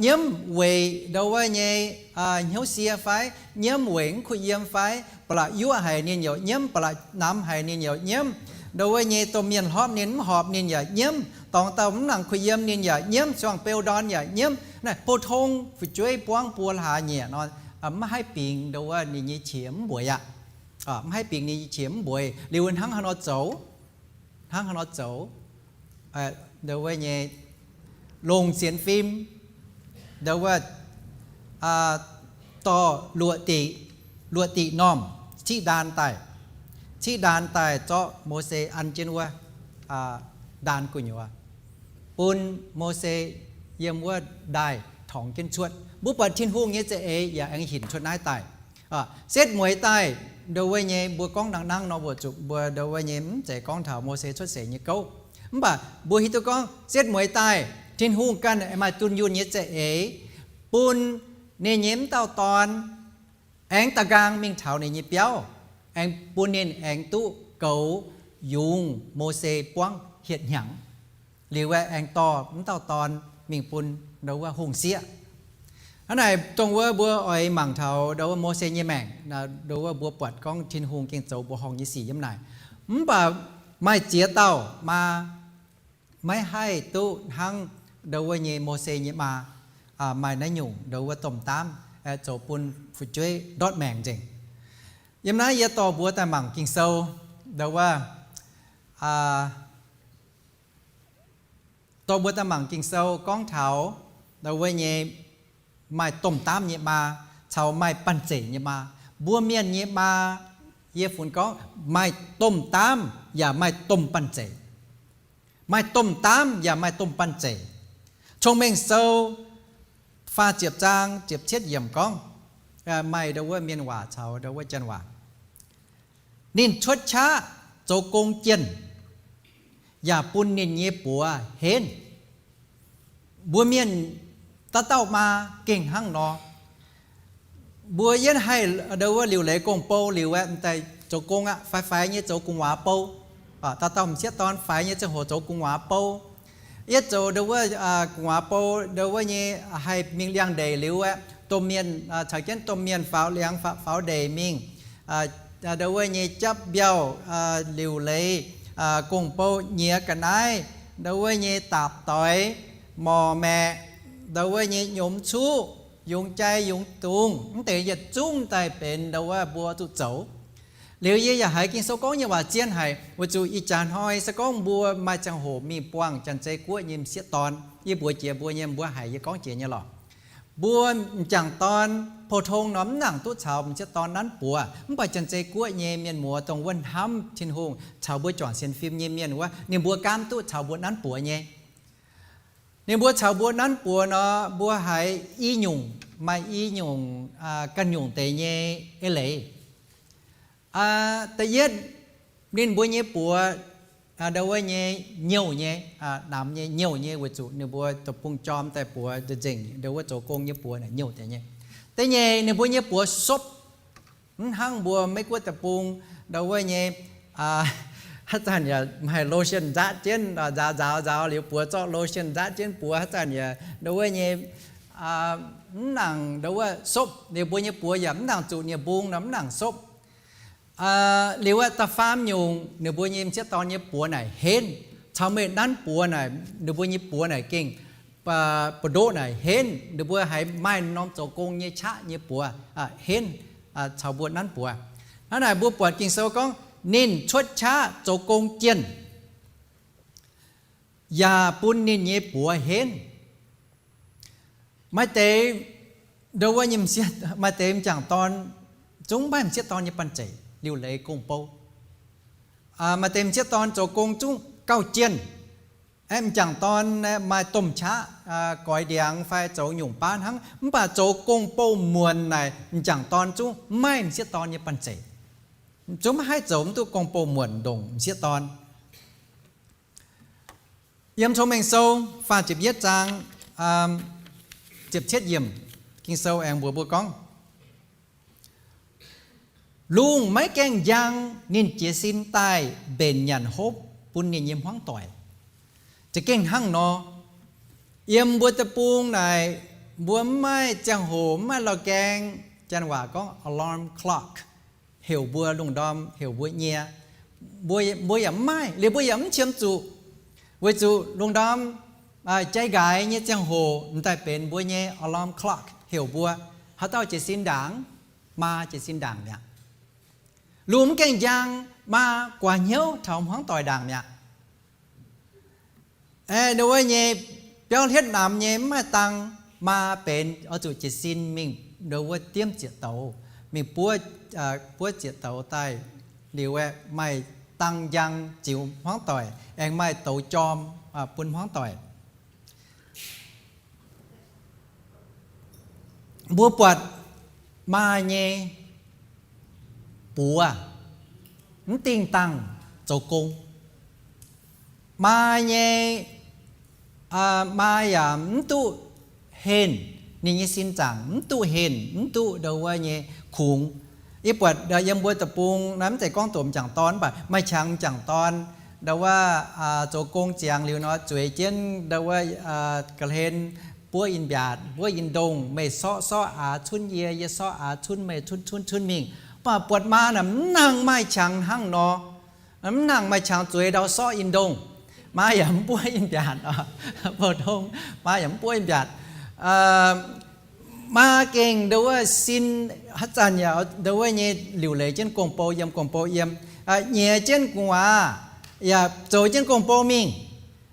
Nyiemv weic ndo wuov nyei hnyouv sie fai, nyiemv weic mv kuh yiem fai, ba'laqc yuoqv haic ninh yaac nyiemv, ba'laqc namx haic ninh yaac nyiemv. Ndo wuov nyei domh mienh hlopv ninh mv horpc ninh yaac nyiemv, dorngx dauh mv nangc kuh yiem ninh yaac nyiemv, zuangx beu ndorn yaac nyiemv. Naaiv pou-tong fu'jueiv buangv buo hlaax nyieqc nor, mv haih bingx ndo wuov ninh nyei qiex mv mbueiz aqv. Mv haih bingx ninh nyei qiex mv mbueiz. Liuz hnangv haaix nor zoux? Hnangv haaix nor zoux? Ndo wuov nyei longc sienx fim, ndo wuov dorh luoqc diqc, luoqc diqc normh ciqv ndaan daaih, ciqv ndaan daaih zorqv Mose an jienv wuov ndaan gu'nyuoz, bun Mose yiem wuov ndaaih torngx jienv cuotv. Mbuo buatc Tin-Hungh nyei za'eix yaac aengx hinc cuotv naaiv daaih. Setv mueiz daaih, ndo wuov nyei mbuo gorngv nangv nangv nor, mbuo zuqc mbuo ndo wuov nyei mv zeiz gorngv taux Mose cuotv seix nyei gouv. Mv baac mbuo hiuv duqv gorngv setv mueiz daaih, Tin-Hungh ganh maaih dunh yunh nyei za'eix bun ninh nyei m'dauh dorn aengx da'nqaang mingh taux ninh nyei biauv, aengx bun ninh aengx duqv goux yungz Mose buangv hietc hnyangx. Liuz aengx dorh m'dauh dorn mingh bun ndo wuov hungh sieqv. Hnangv naaic dongh wuov mbuo oix mangc taux ndo wuov Mose nyei maengc, ndo wuov mbuo buatc gorngv Tin-Hungh gengh zoux mbuoqc horngh nyei sic yiem naaic. Mv baac maaih ziex dauh maa maiv haih duqv hnangv ndo wuov nyei Mose nyei maa maaih naaiv nyungc ndo wuov domh daamv zoux bun fu'jueiv ndortv maengc nzengc. Yiem naaiv yie dorh mbuo daaih mangc Ging-Sou, ndo wuov dorh mbuo daaih mangc Ging-Sou gorngv taux ndo wuov nyei maaih domh daamv nyei maa caux maaih banh zeic nyei maa. Mbuo mienh nyei maa, yie funx gorngv maaih domh daamv yaac maaih domh banh zeic. Maaih domh daamv yaac maaih domh banh zeic. Cong-Mengh Sou faah ziepc zaang ziepc cietv yiemc gorngv, maaih ndo wuov mienh waac caux ndo wuov janx waac, ninh cuotv qaqv zoux gong jienh, yaac bun ninh nyei buoz henv. Mbuo mienh dauh dauh maa gengh hnangv nor. Mbuo yietv haih ndo wuov liuc leiz gong-bou liuz aeqv, m'daaih zoux gong aqv, faix faix nyei zoux gu'nguaaz bou. Dauh dauh m'sieqv dorn faix nyei ziangh hoc zoux gu'nguaaz bou. Yietv zoux ndo wuov gu'nguaaz bou ndo wuov nyei haih mingh liangx-ndeic liuz aeqv, domh mienh caux jienv domh mienh faaux liangx faaux ndeic mingh, ndo wuov nyei japv mbiauh, liuc leiz gong-bou, nyiex ga'naaiv, ndo wuov nyei daapc doix, morc maeqc, ndo wuov nyei nyomx cuqv, yungz jai yungz dungz, mv deix yietc zungv daaih benx ndo wuov mbuo zuqc zoux. Liuz yie yaac haiz Ging-Sou gorngv nyei waac zien haic, weic zuqc ih jaax hnoi se gorngv mbuo maaih ziangh hoc mingh buangh Janx-Zei Guoqv nyei m'sieqv dorn, yie mbuox jiex mbuo nyei, mbuo haiz yie gorngv jiex nyei lorqc. Mbuo m'jangc dorn pou-tong nor mv nangc duqv caux m'sieqv dorn nanv buoz, mv baac Janx-Zei Guoqv nyei mienh muoz dongh wuov hnamv Tin-Hungh caux mbuo juangc sienx fim nyei mienh wuov, ninh mbuo gaamv duqv caux mbuo nanv buoz nyei. Ninh mbuo caux mbuo nanv buoz nor, mbuo haiz i nyungc, maaih i nyungc ganh nyungc deix nyei eix leiz. Da'yietv, ninh mbuo nyei buoz ndo wuov nyei nyouh nyei, namx nyei nyouh nyei, weic zuqc ninh mbuo deic-bung jorm daaih buoz nzengc, ndo wuov zoux gong nyei buoz naaic nyouh deix nyei. Da'nyeic, ninh mbuo nyei buoz sopv, mv hnangv mbuo Meiv Guoqv deic-bung ndo wuov nyei Haaix zanc yaac maaih lotion nzaatv jienv, nzaaux nzaaux nzaaux liuz buoz, zorqv lotion nzaatv jienv buoz. Haaix zanc yaac ndau wuov nyei mv nangc ndau wuov sopv, liuz mbuo nyei buoz yaac mv nangc zuqc nie mbung nor mv nangc sopv. Liuz wuov da'faam nyungc, ninh mbuo nyei m'sieqv dorn nyei buoz naaic henv, caux meih nanv buoz naaic, ninh mbuo nyei buoz naaic gengh mbu'ndoqv naaic henv, ninh mbuo haiz maaih norm zoux gong nyei qaqv nyei buoz henv caux mbuo nanv buoz. Hnangv naaic mbuo buatc Ging-Sou gorngv ninh cuotv qaqv zoux gong jienh, yaac bun ninh nyei buoz henv. Maaih deix ndau wuov nyei, maaih deix m'jangc dorn zungv maaih m'sieqv dorn nyei banh zeic liuc leiz gong-bou. Maaih deix m'sieqv dorn zoux gong zungv gauh jienh. M'jangc dorn maaih domh qaqv goix ndiangx fai zoux nyungc baav hnangv, mv baac zoux gong-bou muonc naaic m'jangc dorn zungv maaih m'sieqv dorn nyei banh zeic. Zungv maiv haih zoux mv duqv gong-bou muonc ndongc m'sieqv dorn. Yiem Cong-Mengh Sou faah ziepc yietv zaang ziepc cietv yiemc, Ging-Sou aengx mbuox mbuo gorngv, lungh maiv gaengh njang ninh jiez sin daaih mbenc nyanc hopv bun ninh nyei hmuangv doic. Za'gengh hnangv nor, yiem mbuo deic-bung naaic, mbuo mv maaih ziangh hoc, mv maaih lorh gaeng, janx waac gorngv alarm clock, heuc mbuo lungh ndorm, heuc mbuo nyie, mbuo yaac mv maaih, liuz mbuo yaac mv qiemx zuqc, weic zuqc lungh ndorm jai nqaaix nyei ziangh hoc m'daaih benx mbuo nyei alarm clock heuc mbuo, haaix dauh jiez sin ndaangc, maa jiez sin ndaangc mi'aqv. Lungh mv gaengh njang, maa guaax hnyouv taux hmuangv doic ndaangc mi'aqv. Ndau wuov nyei biauv hlietv namx nyei mv maaih dang, maa benx oix zuqc jiez sin mingh ndau wuov diemv zieqc douz, mingh buov, buov zieqc douz daaih, liuz aeqv, maaih dang njang ziux hmuangv doic, aengx maaih douz jorm bun hmuangv doic. Mbuo buatc maa nyei buoz mv dingh dangh zoux gong. Maa nyei, maa yaac mv duqv henh, ninh nyei sin zaangc mv duqv henh, mv duqv ndau wuov nyei kungx. Yie buatc yiem mbuo deic-bung naaiv mv zeiz gorngv doqc m'jangc dorn, mv baac maaih qangx m'jangc dorn ndau wuov zoux gong ziangx liuz nor, zueiz jienv ndau wuov ga'hlen buov in-mbiaatc, buov in-ndongh, meih sorqv sorqv aax cunv yie, yie sorqv aax cunv meih, cunv cunv cunv mingh. Mv baac buatc maa naaic mv nangc maaih qangx hnangv nor, mv nangc maaih qangx zueiz ndau sorqv in-ndongh. Maa yaac mv buov in-mbiaatc, pou-tong, maa yaac mv buov in-mbiaatc. Maa gengh ndau wuov sin, haaix zanc yaac ndau wuov nyei liuc leiz jienv gong-bou yiem, gong-bou yiem, nyiex jienv gu'nguaaz yaac zoux jienv gong-bou mingh,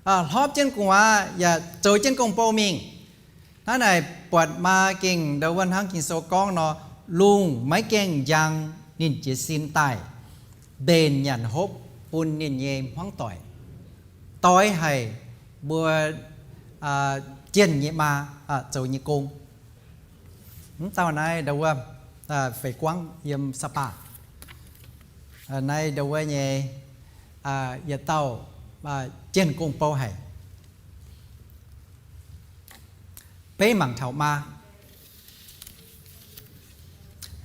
hlorpv jienv gu'nguaaz yaac zoux jienv gong-bou mingh. Hnangv naaic buatc maa gengh ndau wuov hnangv Ging-Sou gorngv nor, lungh maiv gaengh njang ninh jiez sin daaih mbenc nyanc hopv bun ninh nyei hmuangv doic. Doix haic mbuo jienh nyei maa zoux nyei gong. Mv dauh naaiv ndau wuov Feix Guangv yiem Saax Baac, naaiv ndau wuov nyei yietc dauh jienh gong-bou haic. Beiv mangc taux maa.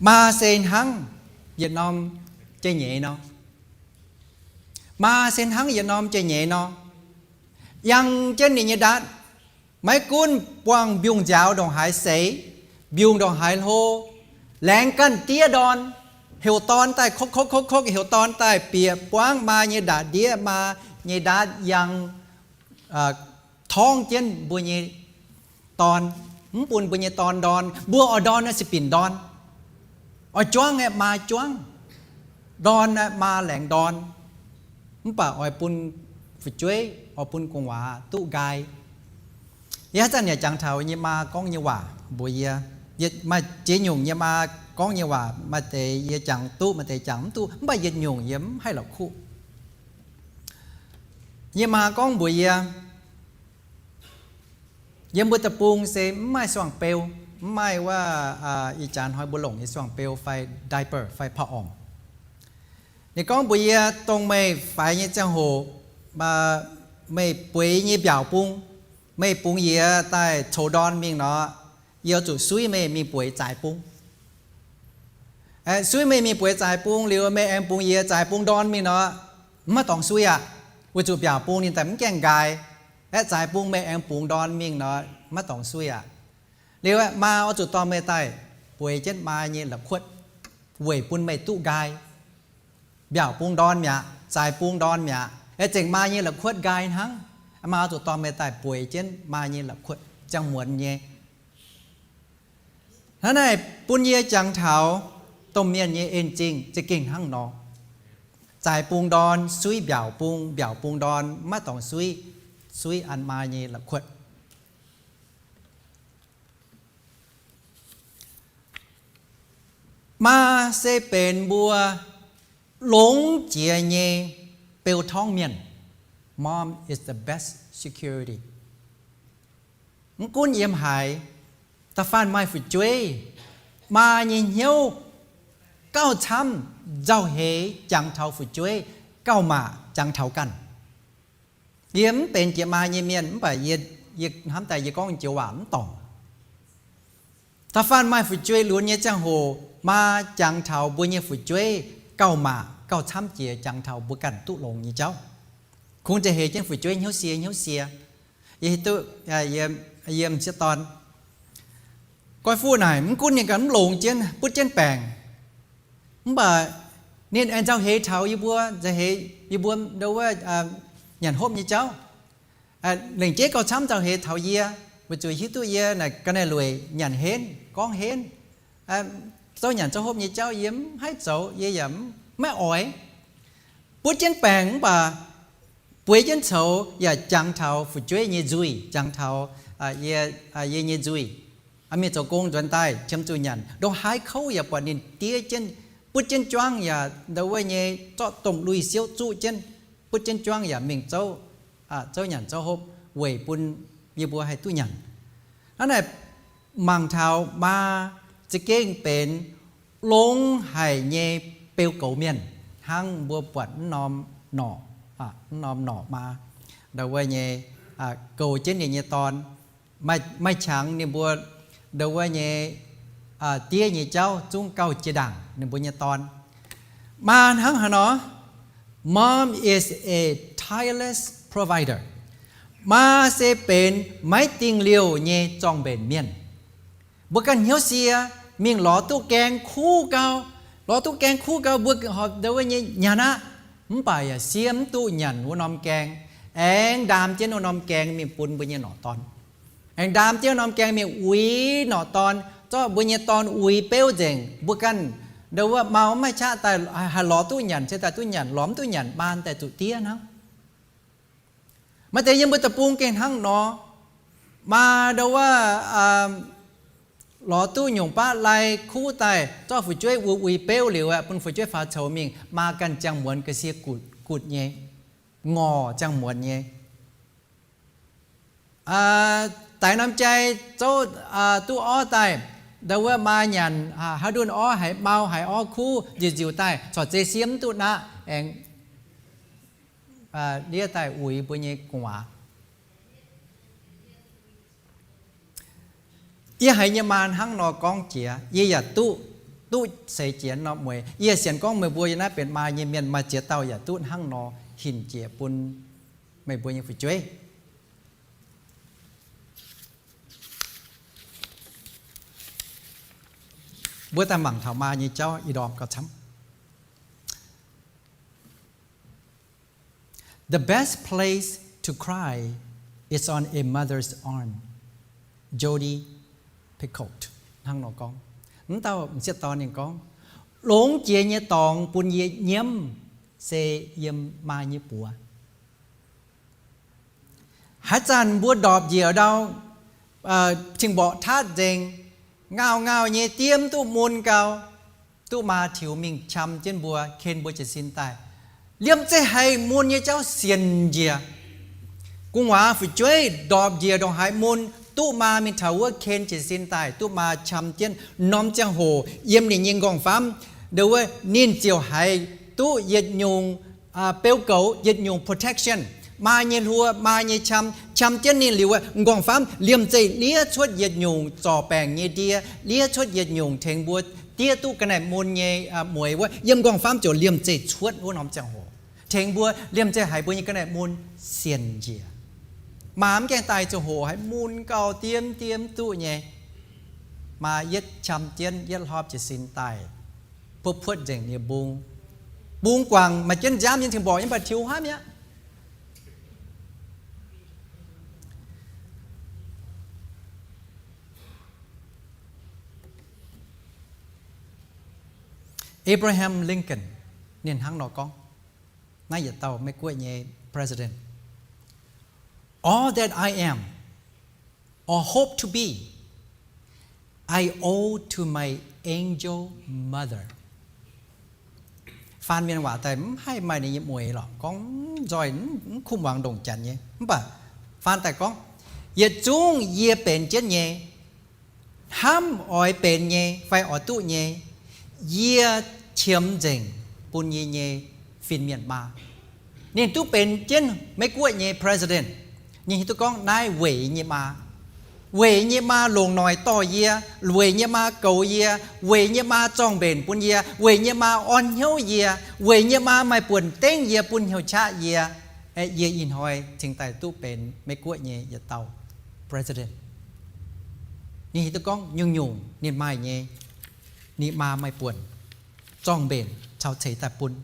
Maa se hnangv yietc norm jai-nyeiz nor. Maa se hnangv yietc norm jai-nyeiz nor, yangh jienv ninh nyei ndaatv, maiv gunv buangh mbiungc-nziaaux ndongc haaix seix, mbiungc ndongc haaix hlo, laengz ganh diev ndorn, heuc dorn daaih kov kov kov kov, heuc dorn daaih bieqc buangv maa nyei ndaatv, ndiev maa nyei ndaatv, yangh torngv jienv mbuo nyei dorn, mv bun mbuo nyei dorn ndorn. Mbuo oix ndorn naaiv se binc ndorn. Oix juangv aeqv, maa juangv. Ndorn aeqv, maa laengz ndorn. Mv baac oix bun fu'jueiv, oix bun gu'nguaaz duqv nqaai. Yie haaix zanc yaac jangx taux yie nyei maa gorngv nyei waac mbuox yie. Maaih ziex nyungc yie maa gorngv nyei waac, maaih deix yie jangx duqv, maaih deix jangx mv duqv, mv baac yietc nyungc yie mv haih la'kuqv. Yie nyei maa gorngv mbuox yie, yiem mbuo deic-bung se mv maaih suangx beu, mv maaih wuov, ih jaax hnoi mbuo longc nyei suangx beu fai diaper fai pah orngc. Ninh gorngv mbuox yie, dongh meih faix nyei ziangh hoc, meih bueix nyei mbiaauc bung, meih bungx yie daaih coux ndorn mingh nor, yie oix zuqc suiv meih mingh bueix zaaix bung. Suiv meih mingh bueix zaaix bung liuz, meih aengx bungx yie zaaix bung ndorn mingh nor, Mv maaih dorngx sui aqv, weic zuqc mbiaauc bung ninh daaih mv gaengh nqaai. Aeqv, zaaix bung meih aengx bungx ndorn mingh nor, mv maaih dorngx sui aqv. Liuz aeqv, maa oix zuqc dorh meih daaih bueix jienv maa nyei la'kuotv weic bun meih duqv nqaai. Mbiaauc bung ndorn mi'aqv, zaaix bung ndorn mi'aqv, aeqv, zengc maa nyei la'kuotv nqaai hnangv. Maa oix zuqc dorh meih daaih bueix jienv maa nyei la'kuotv ziangh muonz nyei. Hnangv naaic bun yie jangx taux domh mienh nyei en-zingh za'gengh hnangv nor. Zaaix bung ndorn suiv mbiaauc bung, mbiaauc bung ndorn maiv dorngx suiv, suiv an maa nyei la'kuotv. Maa se benx mbuo longx jiex nyei beu torngv mienh. Mom is the best security. Mv gunv yiem haaix, da'faanh maaih fu'jueiv, maa nyei hnyouv gauh camv nzauh heix jangx taux fu'jueiv, gauh maac jangx taux ganh. Yie mv benx jiex maa nyei mienh mv baac yie, yie hnamv daaih yie gorngv joux waac mv dorngc. Da'faanh maaih fu'jueiv lunx nyei ziangh hoc, maa jangx taux mbuo nyei fu'jueiv gauh maac gauh camv jiex jangx taux mbuo ganh duqv longx nyei jauv. Kungx za'heix jienv fu'jueiv hnyouv sie hnyouv sie. Yie hiuv duqv, yie, yie m'sieqv dorn goiv fuqv naaic, mv gunv ninh ganh mv longx jienv butv jienv baengc, mv baac ninh aengx nzauh heix taux yie mbuo, nzauh heix yie mbuo ndo wuov nyanc hopv nyei jauv. Lengc jeiv gauh camv nzauh heix taux yie, weic zuqc hiuv duqv yie naaic ga'naaiv lueic nyanc henv gorngv henv, zouv nyanc zouv hopv nyei jauv yie mv haih zoux, yie yaac maiv oix. Butv jienv baengc mv baac bueix jienv coux yaac jangx taux fu'jueiv nyei nzuih, jangx taux yie nyei nzuih. Mienh zoux gong nzuonx daaih qiemx zuqc nyanc, ndongc haaix kouv yaac buatc ninh diev jienv, butv jienv juangv yaac ndo wuov nyei zorqv domh lui siouv zuqv jienv, butv jienv juangv yaac mingh zouv, zouv nyanc zouv hopv weic bun yie mbuo haih duqv nyanc. Hnangv naaic mangc taux maa za'gengh benx longx haic nyei beu goux mienh, hnangv mbuo buatc mv norm norqc, mv norm norqc maa ndo wuov nyei goux jienv ninh nyei dorn. Maaih qangx ninh mbuo ndo wuov nyei diev nyei jauv zungv gauh jiex ndaangc ninh mbuo nyei dorn. Maa hnangv haaix nor? Mom is a tireless provider. Maa se benx maiv dingh liouh nyei zorng-mbenc mienh. Mbuo ganh hnyouv sie, mingh lorz duqv gaeng kuv gau, lorz duqv gaeng kuv gau, mbuo horpc ndo wuov nyei nyanc aqv. Mv baac yaac siev mv duqv nyanc wuov norm gaeng, aengx ndaam jienv wuov norm gaeng mingh bun mbuo nyei norqc dorn. Aengx ndaam jienv wuov norm gaeng mingh uix norqc dorn, zorqv mbuo nyei dorn uix beuv nzengc. Mbuo ganh ndo wuov mau maiv qaqv daaih haih lorz duqv nyanc se daaih duqv nyanc, lorz mv duqv nyanc maa daaih zuqc diev hnangv. Maaih deix yiem mbuo deic-bung gengh hnangv nor. Maa ndo wuov lorz duqv nyungc baav lai kuv daaih zorqv fu'jueiv uix uix beuv liuz aeqv, bun fu'jueiv faaux coux mingh, maa ganh ziangh muonz ga'sie gutv gutv nyei, ngorc ziangh muonz nyei. Daix norm jai zouv duqv orv daaih, ndo wuov maa nyanc haaix ndunh orv, haiz mau haiz orv kuv nziuc nziuc daaih, corc zei siev mv duqv naqv, aengx ndiev daaih uix mbuo nyei gu'nguaaz. Yie haiz nyei maa hnangv nor gorngv jiex, yie yaac duqv, duqv seix jiex norm mueix. Yie sienx gorngv meih mbuo yiem naaiv benx maa nyei mienh maaih ziex dauh yaac duqv hnangv nor hinc jiex bun meih mbuo nyei fu'jueiv. Mbuo daaih mangc taux maa nyei jauv ih ndorm gauh camv. The best place to cry is on a mother's arm. Jodi Picoult hnangv nor gorngv. Mv dauh m'sieqv dorn ninh gorngv, longx jiex nyei dorngx bun yie nyiemv se yiem maa nyei buoz. Haaix zanc mbuo ndorpc njiec ndau, cing-mborqc tatv nzengc, ngauh ngauh nyei, diev mv duqv mun gau, duqv maa tiux mingh qam jienv mbuo, ken mbuo jiez sin daaih, liemh zeih haiz mun nyei jauv sienx njiec. Gu'nguaaz fu'jueiv ndorpc njiec ndongc haaix mun, duqv maa mingh taux wuov ken jiez sin daaih, duqv maa qam jienv. Norm ziangh hoc yiem ninh nyei m'nqorngv-famv ndo wuov, ninh ziouc haiz duqv yietc nyungc beu goux, yietc nyungc protection. Maa nyei hluo, maa nyei qam, qam jienv ninh liuz, m'nqorngv-famv liemh zeih liev cuotv yietc nyungc zorc baengc nyei ndie, liev cuotv yietc nyungc tengx mbuo diev duqv ga'naaiv mun nyei mueix wuov, yiem m'nqorngv-famv ziouc liemh zeih cuotv wuov norm ziangh hoc. tengx mbuo liemh zeih haiz mbuo nyei ga'naaiv mun sienx njiec. Maa mv gaengh daaih ziouc hoqc haiz mun gauh diem diem duqv nyei. Maa yietv qam jienv, yietv hlorpv jiez sin daaih, puotv puotv nzengc nyei mbung. Mbung guangc maaih jienv nziaamv nyei cing-mborqc, mv baac tiux hnangv mi'aqv. Abraham Lincoln, ninh hnangv nor gorngv, naaiv yietc dauh Meiv-Guoqv nyei president: All that I am or hope to be, I owe to my angel mother. Faan mienh waac daaih mv haih maaih ninh nyei mueix lorqc, gorngv nzoih mv kumv muangx ndongc Janx nyei. Mv baac faan daaih gorngv, yietc zungv yie benx jienv nyei, hnamv oix benx nyei fai oix duqv nyei, yie qiemx nzengc bun yie nyei fin-mienh maa. Ninh duqv benx jienv Meiv-Guoqv nyei president, ninh hiuv duqv gorngv naaiv weic nyei maa. Weic nyei maa longc noic dorh yie, weic nyei maa goux yie, weic nyei maa zorng-mbenc bun yie, weic nyei maa orn hnyouv yie, weic nyei maa maaih buonc dengv yie, bun hnyouv qaqv yie, yie ih hnoi cingx daaih duqv benx Meiv-Guoqv nyei yietc dauh president. Ninh hiuv duqv gorngv nyungc-nyungc ninh maaih nyei, ninh maa maaih buonc zorng-mbenc caux ceix daaih bun.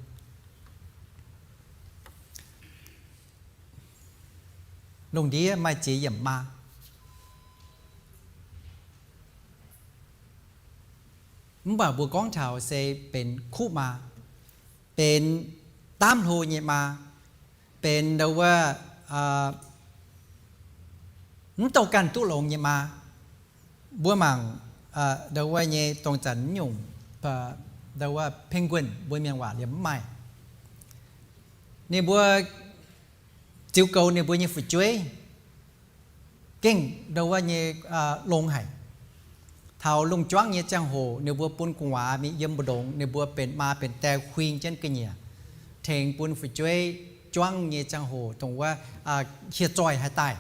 Lungh ndiev maaih ziex yiemc maa. Mv baac mbuo gorngv taux se benx kuv maa, benx daamv hlo nyei maa, benx ndo wuov mv douh ganh duqv longx nyei maa. Mbuo mangc ndo wuov nyei dongh zanc nyungc, ndo wuov penguin, mbuo mienh waac liemh mv maaih. Ninh mbuo ziux goux ninh mbuo nyei fu'jueiv gengh ndo wuov nyei longx haic. Taux lungh juangv nyei ziangh hoc ninh mbuo bun gu'nguaaz mingh yiem mbu'ndongx, ninh mbuo benx maa benx die huing jienv ga'nyiec, tengx bun fu'jueiv juangv nyei ziangh hoc dongh wuov hieh zoih haih daaih,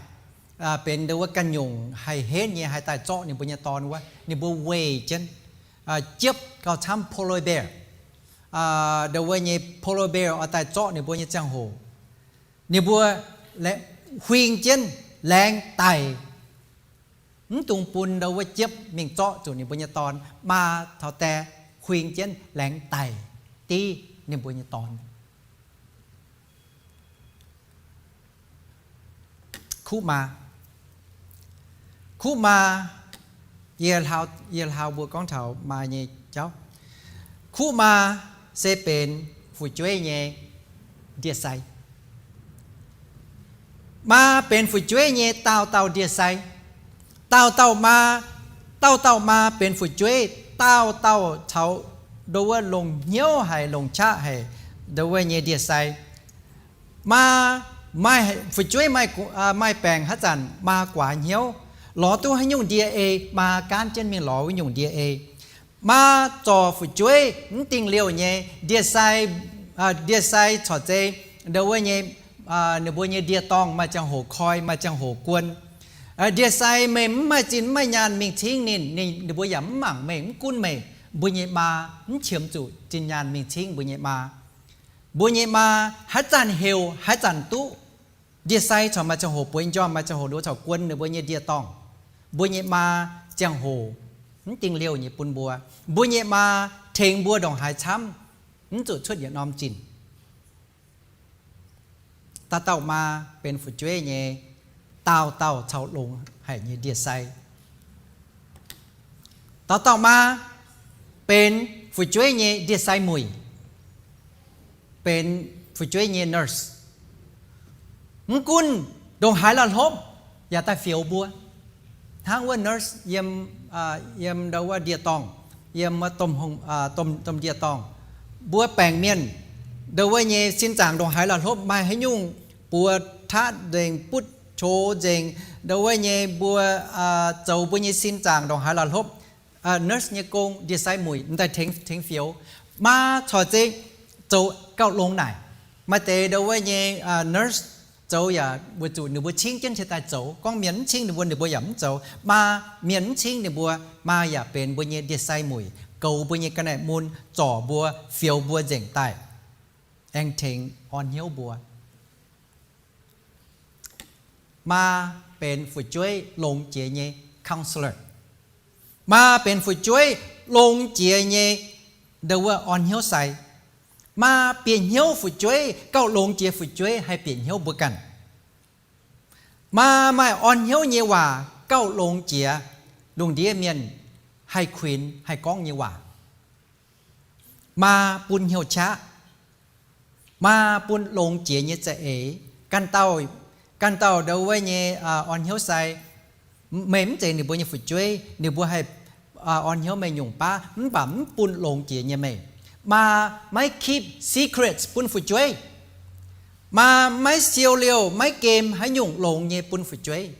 benx ndo wuov ganh nyungc haih henv nyei haih daaih zorqv ninh mbuo nyei dorn wuov, ninh mbuo weih jienv, jiepv gauh camv polar bear, ndo wuov nyei polar bear oix daaih zorqv ninh mbuo nyei ziangh hoc, ninh mbuo huing jienv laengz daic, mv dungx bun ndo wuov jiepv mingh zorqv zuqc ninh mbuo nyei dorn. Maa caux die huing jienv laengz daic div ninh mbuo nyei dorn. Kuv maa, kuv maa, yie hlaau, yie hlaau mbuo gorngv taux maa nyei jauv. Kuv maa se benx fu'jueiv nyei ndie-sai. Maa benx fu'jueiv nyei dauh dauh ndie-sai. Dauh dauh maa, dauh dauh maa benx fu'jueiv, dauh dauh caux ndo wuov longc hnyouv haic, longc qaqv haic ndo wuov nyei ndie-sai. Maa, fu'jueiv maaih baengc haaix zanc maa guaax hnyouv, lorz duqv haaix nyungc ndie-ei, maa gaanv jienv mingh lorz wuov nyungc ndie-ei. Maa zorc fu'jueiv mv dingh liouh nyei. Ndie-sai, ndie-sai corc zei ndo wuov nyei, ninh mbuo nyei ndie-dorngh maaih ziangh hoc koi, maaih ziangh hoc guon. Ndie-sai, meih mv maaih zinh mv maaih nyaanh mingh cingv ninh, ninh mbuo yaac mv mangc meih, mv gunv meih. Mbuo nyei maa mv qiemx zuqc zinh nyaanh mingh cingv mbuo nyei maa. Mbuo nyei maa haaix zanc heuc haaix zanc duqv. Ndie-sai corc maaih ziangh hoc bueix njormh, maaih ziangh hoc ndo wuov corc guon ninh mbuo nyei ndie-dorngh. Mbuo nyei maa ziangh hoc mv dingh liouh nyei bun mbuo. Mbuo nyei maa tengx mbuo ndongc haaix camv, mv zuqc cuotv yietc norm zinh. Dauh dauh maa benx fu'jueiv nyei dauh dauh caux longx haic nyei ndie-sai. Dauh dauh maa benx fu'jueiv nyei ndie-sai muic, benx fu'jueiv nyei nurse. Mv gunv ndongc haaix la'hlopv yaac daaih fioux mbuo. Hnangv wuov nurse yiem, yiem ndo wuov ndie-dorngh, yiem domh, domh ndie-dorngh, mbuo baengc mienh ndo wuov nyei sin zaangc ndongc haaix la'hlopv, maaih haaix nyungc buoz taqv nzengc, butv qox nzengc, ndo wuov nyei mbuo zoux mbuo nyei sin zaangc ndongc haaix la'hlopv, nurse nyei gong, ndie-sai muic m'daaih tengx, tengx fioux. Maa corc zeiz zoux gauh longx naaic. Maaih deix ndo wuov nyei nurse zoux yaac weic zuqc ninh mbuo cingv jienv cingx daaih zoux. Gorngv mienh mv cingv ninh mbuo, ninh mbuo yaac mv zoux. Maa, mienh mv cingv ninh mbuo, maa yaac benx mbuo nyei ndie-sai muic, goux mbuo nyei ga'naaiv mun, zorc mbuo, fioux mbuo nzengc daaih. aengx tengx orn hnyouv mbuo. Maa benx fu'jueiv longx jiex nyei counselor. Maa benx fu'jueiv longx jiex nyei ndo wuov orn hnyouv sai. Maa bieqc hnyouv fu'jueiv, gauh longx jiex fu'jueiv haih bieqc hnyouv mbuo ganh. Maa maaih orn hnyouv nyei waac gauh longx jiex lungh ndiev mienh haih kuinx haih gorngv nyei waac. Maa bun hnyouv qaqv. Maa bun longx jiex nyei za'eix. Ganh dauh, ganh dauh ndo wuov nyei orn hnyouv sai, meih mv zeiz ninh mbuo nyei fu'jueiv, ninh mbuo haih orn hnyouv meih nyungc baav, mv baac mv bun longx jiex nyei meih. Maa maiv keep secrets bun fu'jueiv. Maa maiv siou liouh, maiv gem haaix nyungc longx nyei bun fu'jueiv.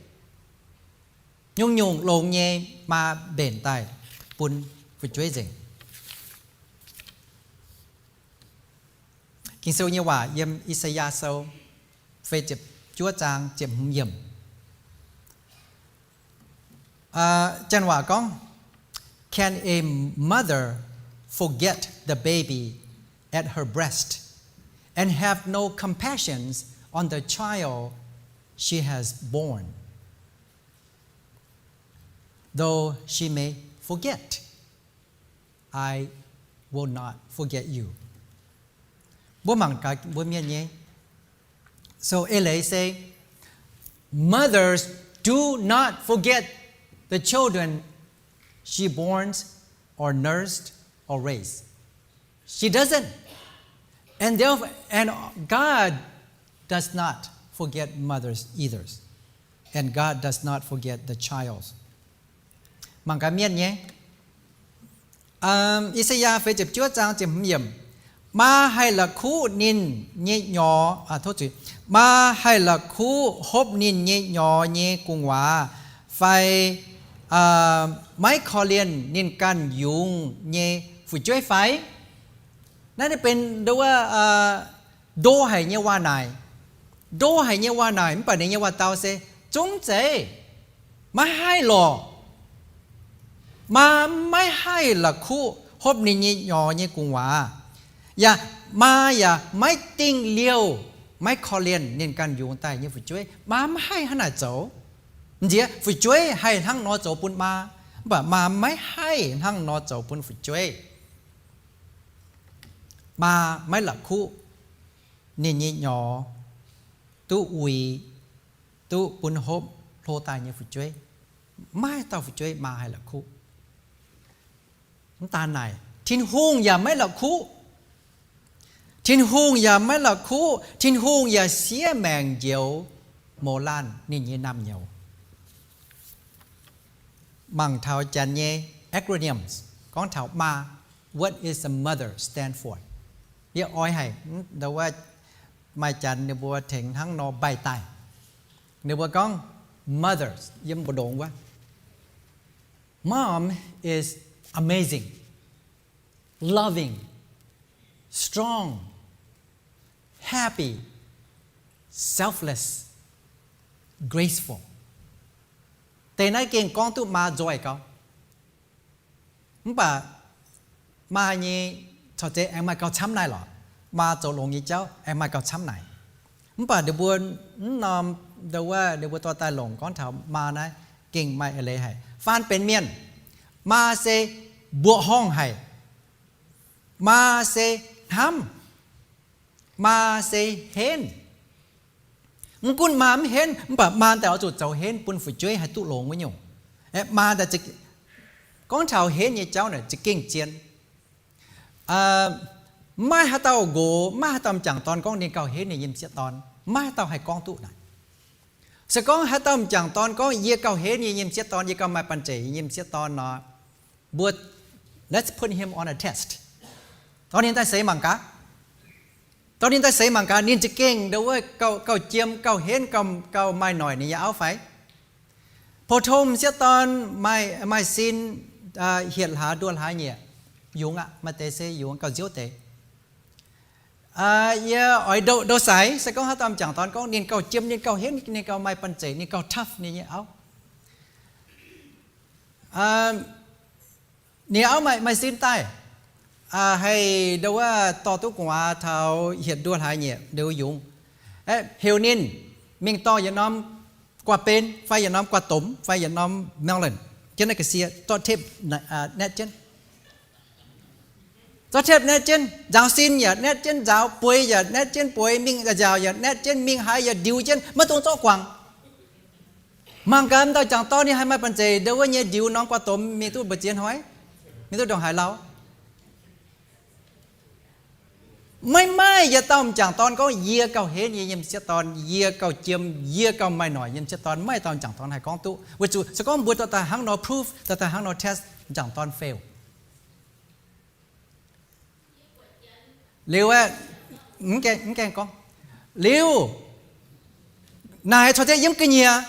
Nyungc-nyungc longx nyei maa mbenc daaih bun fu'jueiv nzengc. Ging-Sou nyei waac yiem I^saa^yaa Sou feix ziepc juov zaang ziepc hmz yiemc. Janx waac gorngv, Can a mother forget the baby at her breast and have no compassions on the child she has born? Though she may forget, I will not forget you. Mbuo mangc gaax mbuo mienh nyei. So eix leiz se, mothers do not forget the children she borns or nursed or raised. She doesn't. And therefore, and God does not forget mothers either. And God does not forget the child. Mangc gaax mienh nyei. I^saa^yaa feix ziepc juov zaang ziepc hmz yiemc. Maa haih la'kuqv ninh nyei nyorx, tov zuiz, maa haih la'kuqv hopv ninh nyei nyorx nyei gu'nguaaz, fai maiv korv-lienh ninh ganh yungz nyei fu'jueiv fai? Naaiv benx ndo wuov ndo haic nyei waac-naaic. Ndo haic nyei waac-naaic mv baac ninh nyei waac-dau se zungv zeiz maiv haih lorqc. Maa maiv haih la'kuqv hopv ninh nyei nyorx nyei gu'nguaaz, yaac maa yaac maiv dingh liouh, maiv korv-lienh ninh ganh yungz daaih nyei fu'jueiv. Maa maiv haih hnangv naaic zoux. M'nziex fu'jueiv haih hnangv nor zoux bun maa, mv baac maa maiv haih hnangv nor zoux bun fu'jueiv. Maa maiv la'kuqv ninh nyei nyorx duqv uix, duqv bun hopv hlo daaih nyei fu'jueiv. Maiv dauh fu'jueiv maa haih la'kuqv. Mv daan naaic, Tin-Hungh yaac maiv la'kuqv. Tin-Hungh yaac maiv la'kuqv. Tin-Hungh yaac siev maengc njoux mouz laanh ninh nyei naamh nyouz. Mangc taux janx nyei acronyms gorngv taux maa. What is a mother stand for? Yie oix haic, ndo wuov maaih janx ninh mbuo tengx hnangv nor mbaih daaih. Ninh mbuo gorngv mothers yiem mbu'ndongx wuov, Mom is amazing, loving, strong, happy, selfless, graceful. Deix naaiv gengh gorngv duqv maa nzoih gau. Mv baac maa nyei caux zeiz aengx maaih gauh camv naaiv lorqc. Maa zoux longx nyei jauv aengx maaih gauh camv naaic. Mv baac ninh mbuo mv norm ndo wuov ninh mbuo dorh daaih longc gorngv taux maa naaiv gengh maaih eix leiz haic. Faan benx mienh, maa se mbuoqc horngh haic. Maa se hnamv. Maa se henv. Mv gunv maa mv henv, mv baac maa daaih oix zuqc zoux henv bun fu'jueiv haih duqv longx wuov nyungc. Maa daaih, gorngv taux henv nyei jauv naaic za'gengh zien. Maiv haaix dauh nqox, maiv haaix dauh m'jangc dorn gorngv ninh gauh henv ninh nyei m'sieqv dorn. Maiv haaix dauh haih gorngv duqv naaic. Se gorngv haaix dauh m'jangc dorn gorngv, Yie gauh henv yie nyei m'sieqv dorn, yie gauh maaih banh zeic yie nyei m'sieqv dorn nor, mbuo, let's put him on a test. Dorh ninh daaih seix mangc gaax. Dorh ninh daaih seix mangc gaax, ninh za'gengh ndo wuov gauh jiem, gauh henv, gauh maaih noic ninh nyei auv fai? Pou-tong m'sieqv dorn maaih sin hietc hlaax nduoh hlaax nyieqc, yungz aqv. Maaih deix se yungz gauh nziouv deix. Yie oix ndo, ndo seix, se gorngv haaix dauh m'jangc dorn gorngv ninh gauh jiem, ninh gauh henv, ninh gauh maaih banh zeic, ninh gauh tough ninh nyei auv. Ninh auv maaih, maaih sin daaih. haih ndo wuov dorh duqv gu'nguaaz taux hietc nduoh hlaax nyieqc liuz yungz, heuc ninh mingh dorh yietc norm guaav-benx fai yietc norm guaav-domx fai yietc norm melon jienv naaiv ga'sie, zorqv tape naetv jienv. Zorqv tape naetv jienv, nzaaux sin yaac naetv jienv nzaaux, bueix yaac naetv jienv bueix, mingh nzaaux yaac naetv jienv, mingh haaix yaac ndiux jienv, maiv dungx zorqv guangc. Mangc gaax m'dauh m'jangc dorn ninh haih maaih banh zeic ndo wuov nyei ndiux norm guaav-domx mingh duqv mbu'ziex hnoi, mingh duqv ndongc haaix lauh. Maiv maaih yietc dauh m'jangc dorn gorngv, Yie gauh henv nyei m'sieqv dorn, yie gauh jiem, yie gauh maaih noic nyei m'sieqv dorn. Maiv maaih dauh m'jangc dorn haih gorngv duqv. Weic zuqc se gorngv mbuo dorh daaih hnangv nor proof, dorh daaih hnangv nor test, m'jangc dorn fail. Liuz aeqv, mv gaengh gorngv, liuz naaic corc zeiz yiem ga'nyiec,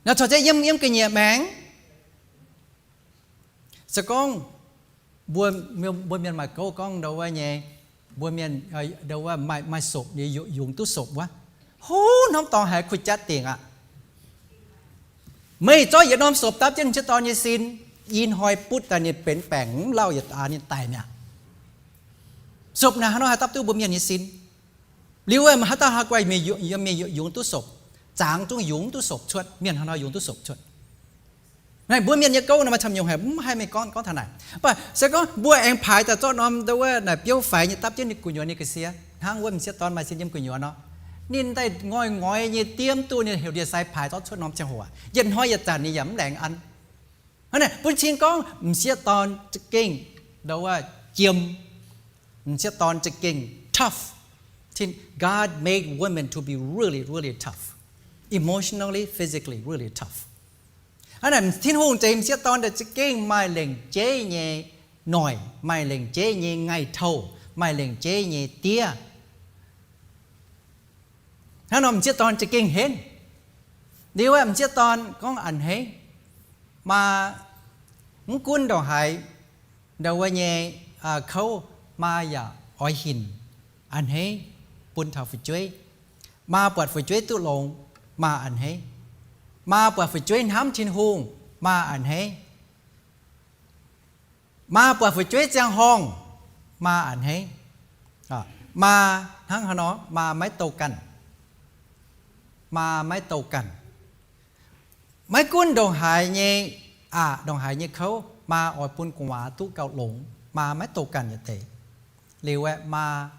naaic corc zeiz yiem, yiem ga'nyiec maengx. Se gorngv mbuo, mbuo mienh maaih gouv gorngv ndo wuov nyei, mbuo mienh ndo wuov maaih, maaih sopc nyei, yungz duqv sopc wuov, huv, norm dorngx haiz kuh jatv dingc aqv. Meih zorqv yietc norm sopc dapv jienv m'sieqv dorn nyei sin, ih hnoi butv daaih ninh benx baengc mv lauh yietc aax ninh daic mi'aqv. Sopc naaic haaix nor haih dapv duqv mbuo mienh nyei sin? Liuz haaix dauh haih guaih mienh yungz duqv sopc, zangx zungv yungz duqv sopc cuotv, mienh haaix nor yungz duqv sopc cuotv? Naaiv mbuo mienh nyei gouv nor maaih camv nyungc haic, mv haih meih gorngv, gorngv taux naaic. Mv baac se gorngv mbuo aengx paaix daaih zorqv norm ndo wuov naaic biouv faix nyei dapv jienv ninh gu'nyuoz nyei ga'sie, hnangv wuov m'sieqv dorn maaih sin yiem gu'nyuoz nor, ninh daaih ngoiv ngoix nyei diemv duqv ninh heuc ndie-sai paaix zorqv cuotv norm ziangh hoc, yietc hnoi yietc zanc ninh yaac mv laengz an. Hnangv naaic bun cing gorngv m'sieqv dorn za'gengh ndo wuov jiem, m'sieqv dorn za'gengh tough. God made women to be really, really tough, emotionally, physically really tough. Hnangv naaic Tin-Hungh zeix m'sieqv dorn daaih za'gengh maaih lengc jeiv nyei noic, maaih lengc jeiv nyei ngaih touh, maaih lengc jeiv nyei diev. Hnangv nor m'sieqv dorn za'gengh henv. Liuz aeqv, m'sieqv dorn gorngv a'hneiv. Maa mv gunv ndongc haaix, ndo wuov nyei kouv, maa yaac oix hinc a'hneiv bun taux fu'jueiv. Maa buatc fu'jueiv duqv longx, maa a'hneiv. Maa buatc fu'jueiv hnamv Tin-Hungh, maa a'hneiv. Maa buatc fu'jueiv ziangh horngh, maa a'hneiv. Maa hnangv haaix nor? Maa maiv douh ganh. Maa maiv douh ganh. Maiv gunv ndongc haaix nyei aqc, ndongc haaix nyei kouv, maa oix bun gu'nguaaz duqv gauh longx. Maa maiv douh ganh yietc deix. Liuz aeqv, maa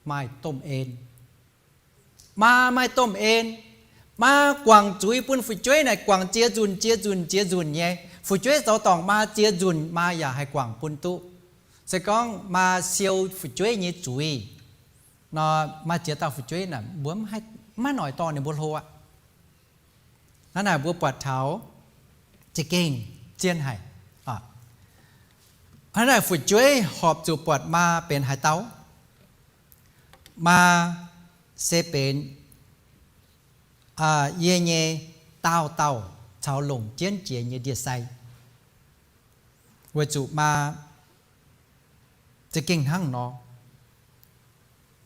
maaih domh en. Maa maaih domh en. Maa guangc zuiz bun fu'jueiv naaic guangc ziex nzunc, ziex nzunc, ziex nzunc nyei. Fu'jueiv zoux dorngc maa ziex nzunc, maa yaac haih guangc bun duqv. Se gorngv maa siou fu'jueiv nyei zuiz nor, maaih ziex dauh fu'jueiv naaic mbuo maiv noic dorh ninh mbuo hlo aqv. Hnangv naaic mbuo buatc taux za'gengh zien haic. Hnangv naaic fu'jueiv horpc zuqc buatc maa benx haaix dauh. Maa se benx yie nyei daauh dauh caux longc jienv jiex nyei ndie-sai. Weic zuqc maa za'gengh hnangv nor,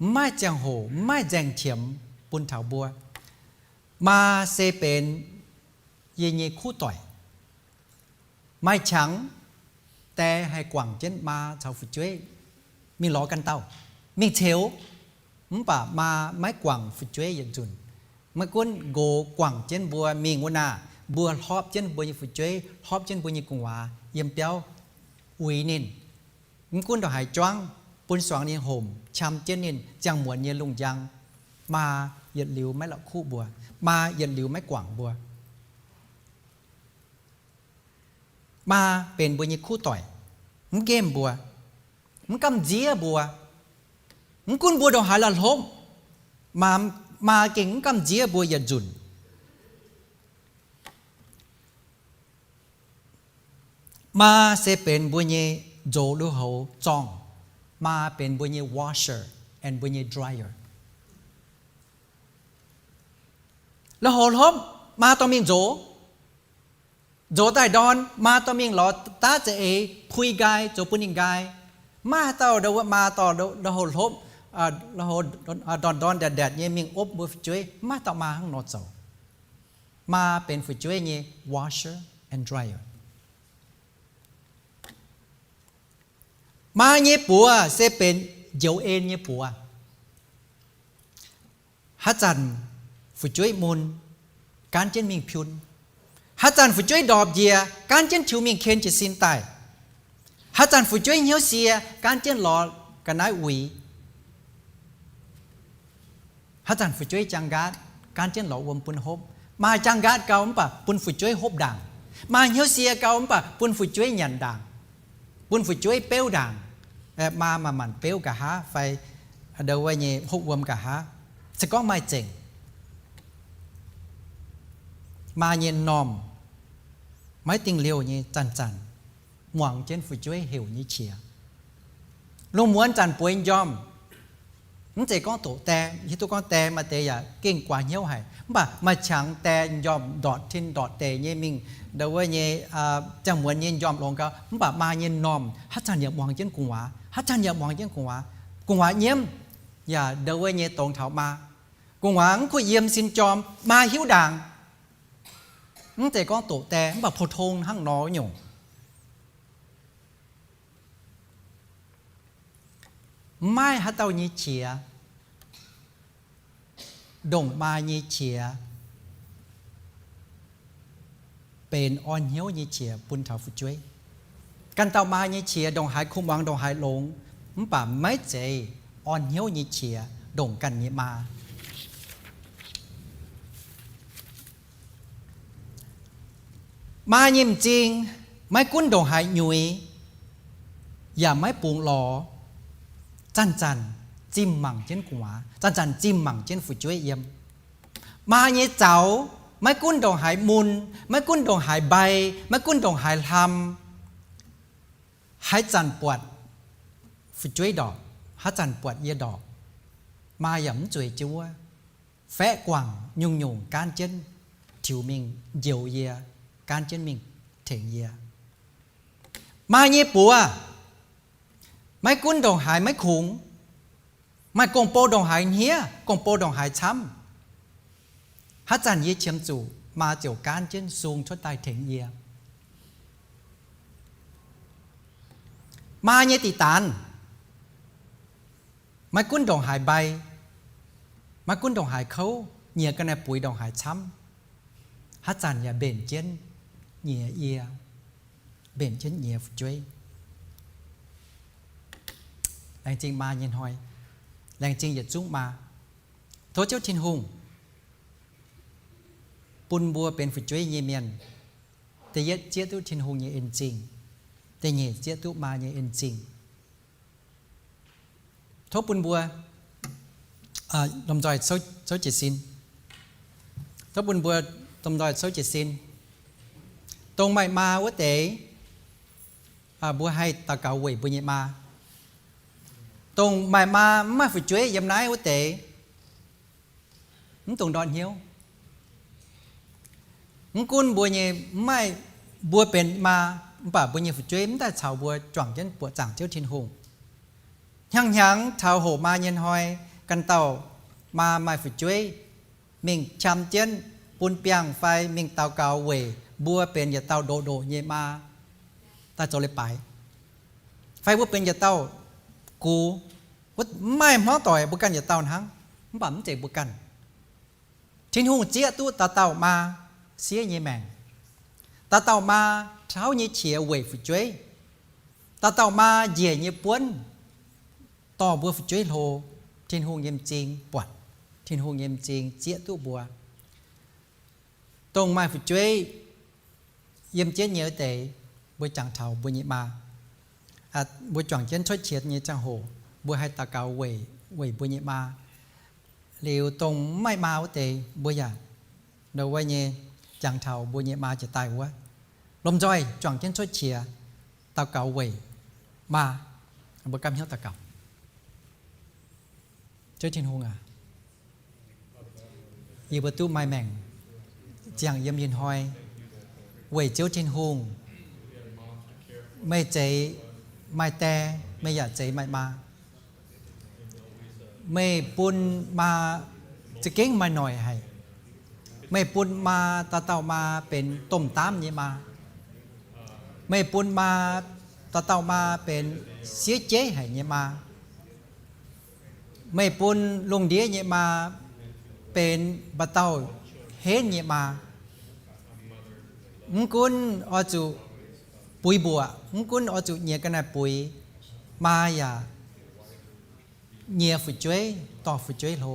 mv maaih ziangh hoc, mv maaih nzaeng qiemx bun taux mbuo. Maa se benx yie nyei kuv doic. Maaih qangx die haih guangc jienv maa caux fu'jueiv mingh lorz ganh dauh, mingh ceux. Mv baac maa maiv guangc fu'jueiv yietc nzunc. Maiv gunv nqox guangc jienv mbuo mingh wuov naaic, mbuo hlorpv jienv mbuo nyei fu'jueiv, hlorpv jienv mbuo nyei gu'nguaaz yiem biauv uix ninh. Mv gunv ndongc haaix juangv, bun suangx ninh homc, qam jienv ninh ziangh muonz nyei lungh njang. Maa yietc liuz maiv la'kuqv mbuo. Maa yietc liuz maiv guangc mbuo. Maa benx mbuo nyei kuv doic, mv nqemh mbuo, mv gamh nziev mbuo. Mv gunv mbuo ndongc haaix la'hlopv, maa, maa gengh mv gamh nziev mbuo yietc nzunc. Maa se benx mbuo nyei nzox lui-houx zorngh. Maa benx mbuo nyei washer and mbuo nyei dryer. Lui-houx hlopv, maa dorh mingh nzox. Nzox daaih ndorn, maa dorh mingh lorz daav za'eix pui nqaai, zoux bun ninh nqaai. Maiv haaix dauh ndo wuov maa dorh lui-houx hlopv, lui-houx ndorn ndorn ndaatc ndaatc nyei mingh opv mbuo fu'jueiv. Maiv haaix dauh maa hnangv nor zoux. Maa benx fu'jueiv nyei washer and dryer. Maa nyei buoz se benx njoux en nyei buoz. Haaix zanc fu'jueiv mun, gaanv jienv mingh piun. Haaix zanc fu'jueiv ndorpc njiec, gaanv jienv tiux mingh ken jiez sin daaih. Haaix zanc fu'jueiv hnyouv sie, gaanv jienv lorz ga'naaiv uix. Haaix zanc fu'jueiv jaang nqaatv, gaanv jienv lorz wuom bun hopv. Maa jaang nqaatv gau mv baac bun fu'jueiv hopv ndaangc. Maa hnyouv sie gau mv baac bun fu'jueiv nyanc ndaangc, bun fu'jueiv beuv ndaangc. Maa manc-manc beuv nqa'haav fai ndo wuov nyei hopv wuom nqa'haav, se gorngv maaih zengc. Maa nyei m'normh maiv dingh liouh nyei zanc-zanc muangx jienv fu'jueiv heuc nyei qiex. Lungh muonz zanc bueix njormh, mv zeiz gorngv doqc die, hiuv duqv gorngv die maaih deix yaac gengh guaax hnyouv haic, mv baac maaih qangx die njormh ndortc tin ndortc deic nyei mingh ndo wuov nyei ziangh muonz nyei njormh longx gau, mv baac maa nyei m'normh haaix zanc yaac muangx jienv gu'nguaaz, haaix zanc yaac muangx jienv gu'nguaaz. Gu'nguaaz nyiemv yaac ndo wuov nyei dongz taux maa. Gu'nguaaz mv kuv yiem sin jorm, maa hiuv ndaangc. Mv zeiz gorngv doqc die mv baac pou-tong hnangv nor nyungc. Maiv maaih haaix dauh nyei qiex, ndongc maa nyei qiex benx orn hnyouv nyei qiex bun taux fu'jueiv. Ganh dauh maa nyei qiex ndongc haaix kuh muangx, ndongc haaix longx, mv baac maiv zeiz orn hnyouv nyei qiex ndongc ganh nyei maa. Maa nyei m'zing maiv gunv ndongc haaix nyuix, yaac maiv bungx lorz, zanc-zanc zimh mangc jienv gu'nguaaz, zanc-zanc zimh mangc jienv fu'jueiv yiem. Maa nyei zaux maiv gunv ndongc haaix mun, maiv gunv ndongc haaix mbai, maiv gunv ndongc haaix hlam, haaix zanc buatc fu'jueiv ndorpc, haaix zanc buatc yie ndorpc, maa yaac mv zueiz jienv wuov, faeqv guangc nyungc-nyungc gaanv jienv tiux mingh njoux yie, gaanv jienv mingh tengx yie. Maa nyei buoz maiv gunv ndongc haaix maiv kungx, maaih gong-bou ndongc haaix hniev, gong-bou ndongc haaix camv, haaix zanc yie qiemx zuqc, maa ziouc gaanv jienv sung cuotv daaih tengx yie. Maa nyei diqc daanz maiv gunv ndongc haaix mbai, maiv gunv ndongc haaix kouv, nyiex ga'naaiv buix ndongc haaix camv, haaix zanc yaac mbenc jienv nyiex yie, mbenc jienv nyiex fu'jueiv. Laengz zingh maa nyei hnoi, laengz zingh yietc zungv maa. Tov Ziouv Tin-Hungh bun mbuo benx fu'jueiv nyei mienh, da'yietv zieqv duqv Tin-Hungh nyei en-zingh, da'nyeic zieqv duqv maa nyei en-zingh. Tov bun mbuo lomh nzoih souv jiez sin. Tov bun mbuo lomh nzoih souv jiez sin. Dongh maaih maa wuov deix, mbuo haih daux gaux weic mbuo nyei maa. Dongh maaih maa mv maaih fu'jueiv yiem naaiv wuov deix, mv dungx ndortv hnyouv. Mv gunv mbuo nyei, mv maaih, mbuo benx maa, mv baac mbuo nyei fu'jueiv mv daaih caux mbuo juangc jienv buoqc zaangc Ziouv Tin-Hungh. Hnyangx-hnyangx taux hoc maa nyei hnoi, ganh dauh maa maaih fu'jueiv, mingh qam jienv bun biangh fai mingh daux gaux weic mbuo benx yietc dauh ndoqc ndoqc nyei maa daaih zoux leiz-baaix, fai mbuo benx yietc dauh gux, mv maaih hmuangv doic, mbuo ganh yietc dauh hnangv, mv baac mv zeiz mbuo ganh. Tin-Hungh zieqv duqv dauh dauh maa siev nyei maengc. Dauh dauh maa tauv nyei qiex weic fu'jueiv. Dauh dauh maa njiec nyei buonv dorh mbuo fu'jueiv hlo. Tin-Hungh nyei m'zing buatc, Tin-Hungh nyei m'zing zieqv duqv mbuo. Dongh maaih fu'jueiv yiem jienv nyei wuov deix, mbuo jangx taux mbuo nyei maa. Mbuo juangc jienv cuotv qiex nyei ziangh hoc, mbuo haih daux gaux weic, weic mbuo nyei maa. Liuz dongh mv maaih maa wuov deix, mbuo yaac ndo wuov nyei jangx taux mbuo nyei maa jiex daaih wuov, lomh nzoih juangc jienv cuotv qiex daux gaux weic maa. Mbuo gapv hnyouv daux gaux. Ziouv Tin-Hungh aac, yie mbuo duqv maaih maengc ziangh yiem ih hnoi weic Ziouv Tin-Hungh. Meih zeiz maaih die, meih yaac zeiz maaih maa. Meih bun maa za'gengh maaih noic haic. Meih bun maa, dauh dauh maa benx domh daamv nyei maa. Meih bun maa dauh dauh maa benx siev jeiv haic nyei maa. Meih bun lungh ndiev nyei maa benx mba'dauh henv nyei maa. Mv gunv oix zuqc buix mbuoqc, mv gunv oix zuqc nyiex ga'naaiv buix, maa yaac nyiex fu'jueiv, dorh fu'jueiv hlo.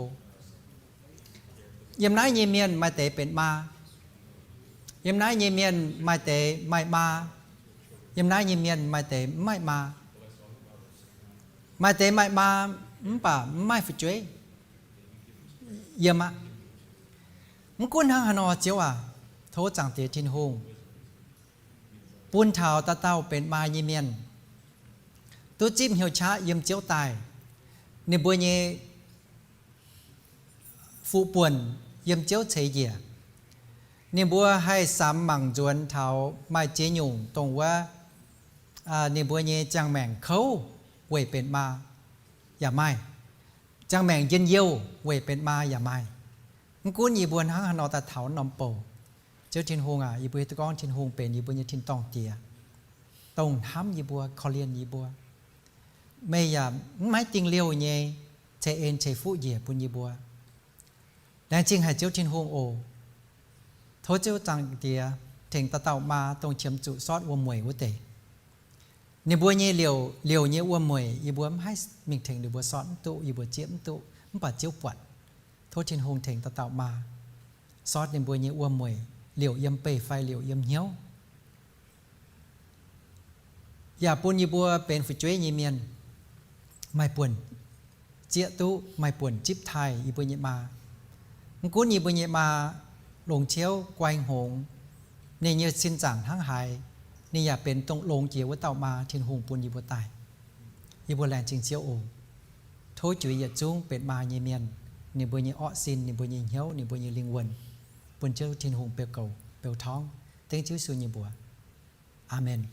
Yiem naaiv nyei mienh maaih deix benx maa. Yiem naaiv nyei mienh maaih deix maaih maa. Yiem naaiv nyei mienh maaih deix mv maaih maa. Maaih deix maaih maa, mv baac mv maaih fu'jueiv yiem aqv. Mv gunv hnangv haaix nor, Ziouv aac, tov Zaangc Diex Tin-Hungh bun taux dauh dauh benx maa nyei mienh duqv zipv hnyouv qaqv yiem Ziouv daaih. Ninh mbuo nyei fuqv buonc yiem Ziouv ceix njiec. Ninh mbuo haih samx mangc nzuonx taux maaih ziex nyungc dongh wuov, ninh mbuo nyei ziangh maengc kouv weic benx maa yaac maaih, ziangh maengc njien-youh weic benx maa yaac maaih. Mv gunv yie mbuo hnangv haaix nor daaih taux norm bouc, Ziouv Tin-Hungh aac, yie mbuo hiuv duqv gorngv Tin-Hungh benx yie mbuo nyei tin-dorngh Diex, dongh hnamv yie mbuo, korv-lienh yie mbuo. Meih yaac mv maaih dingh liouh nyei ceix en ceix fuqv njiec bun yie mbuo. Laengz zingh haic Ziouv Tin-Hungh oc. Tov Ziouv Zaangc Diex tengx dauh dauh maa dongh qiemx zuqc sortv wuom-mueic wuov deix. Ninh mbuo nyei liouc, liouc nyei wuom-mueic yie mbuo mv haih mingh tengx ninh mbuo sortv mv duqv, yie mbuo zieqv mv duqv, mv baac Ziouv buatc. Tov Tin-Hungh tengx dauh dauh maa sortv ninh mbuo nyei wuom-mueic, liouc yiem beih fai liouc yiem hnyouv. Yaac bun yie mbuo benx fu'jueiv nyei mienh maaih buonc zieqv duqv, maaih buonc zipv taaih yie mbuo nyei maa. Mv gunv yie mbuo nyei maa longx ciouv guai hngongx, ninh nyei sin zaangc hnangv haaix, ninh yaac benx dongh longx jiex wuov dauh maa Tin-Hungh bun yie mbuo daaih. Yie mbuo laengz zingh Ziouv oc. Tov juix yietc zungv benx maa nyei mienh, ninh mbuo nyei orqv sin, ninh mbuo nyei hnyouv, ninh mbuo nyei lingh wuonh, bun Ziouv Tin-Hungh beu goux beu torngv. Dengv Ziouv Yesu nyei mbuox. Aamen.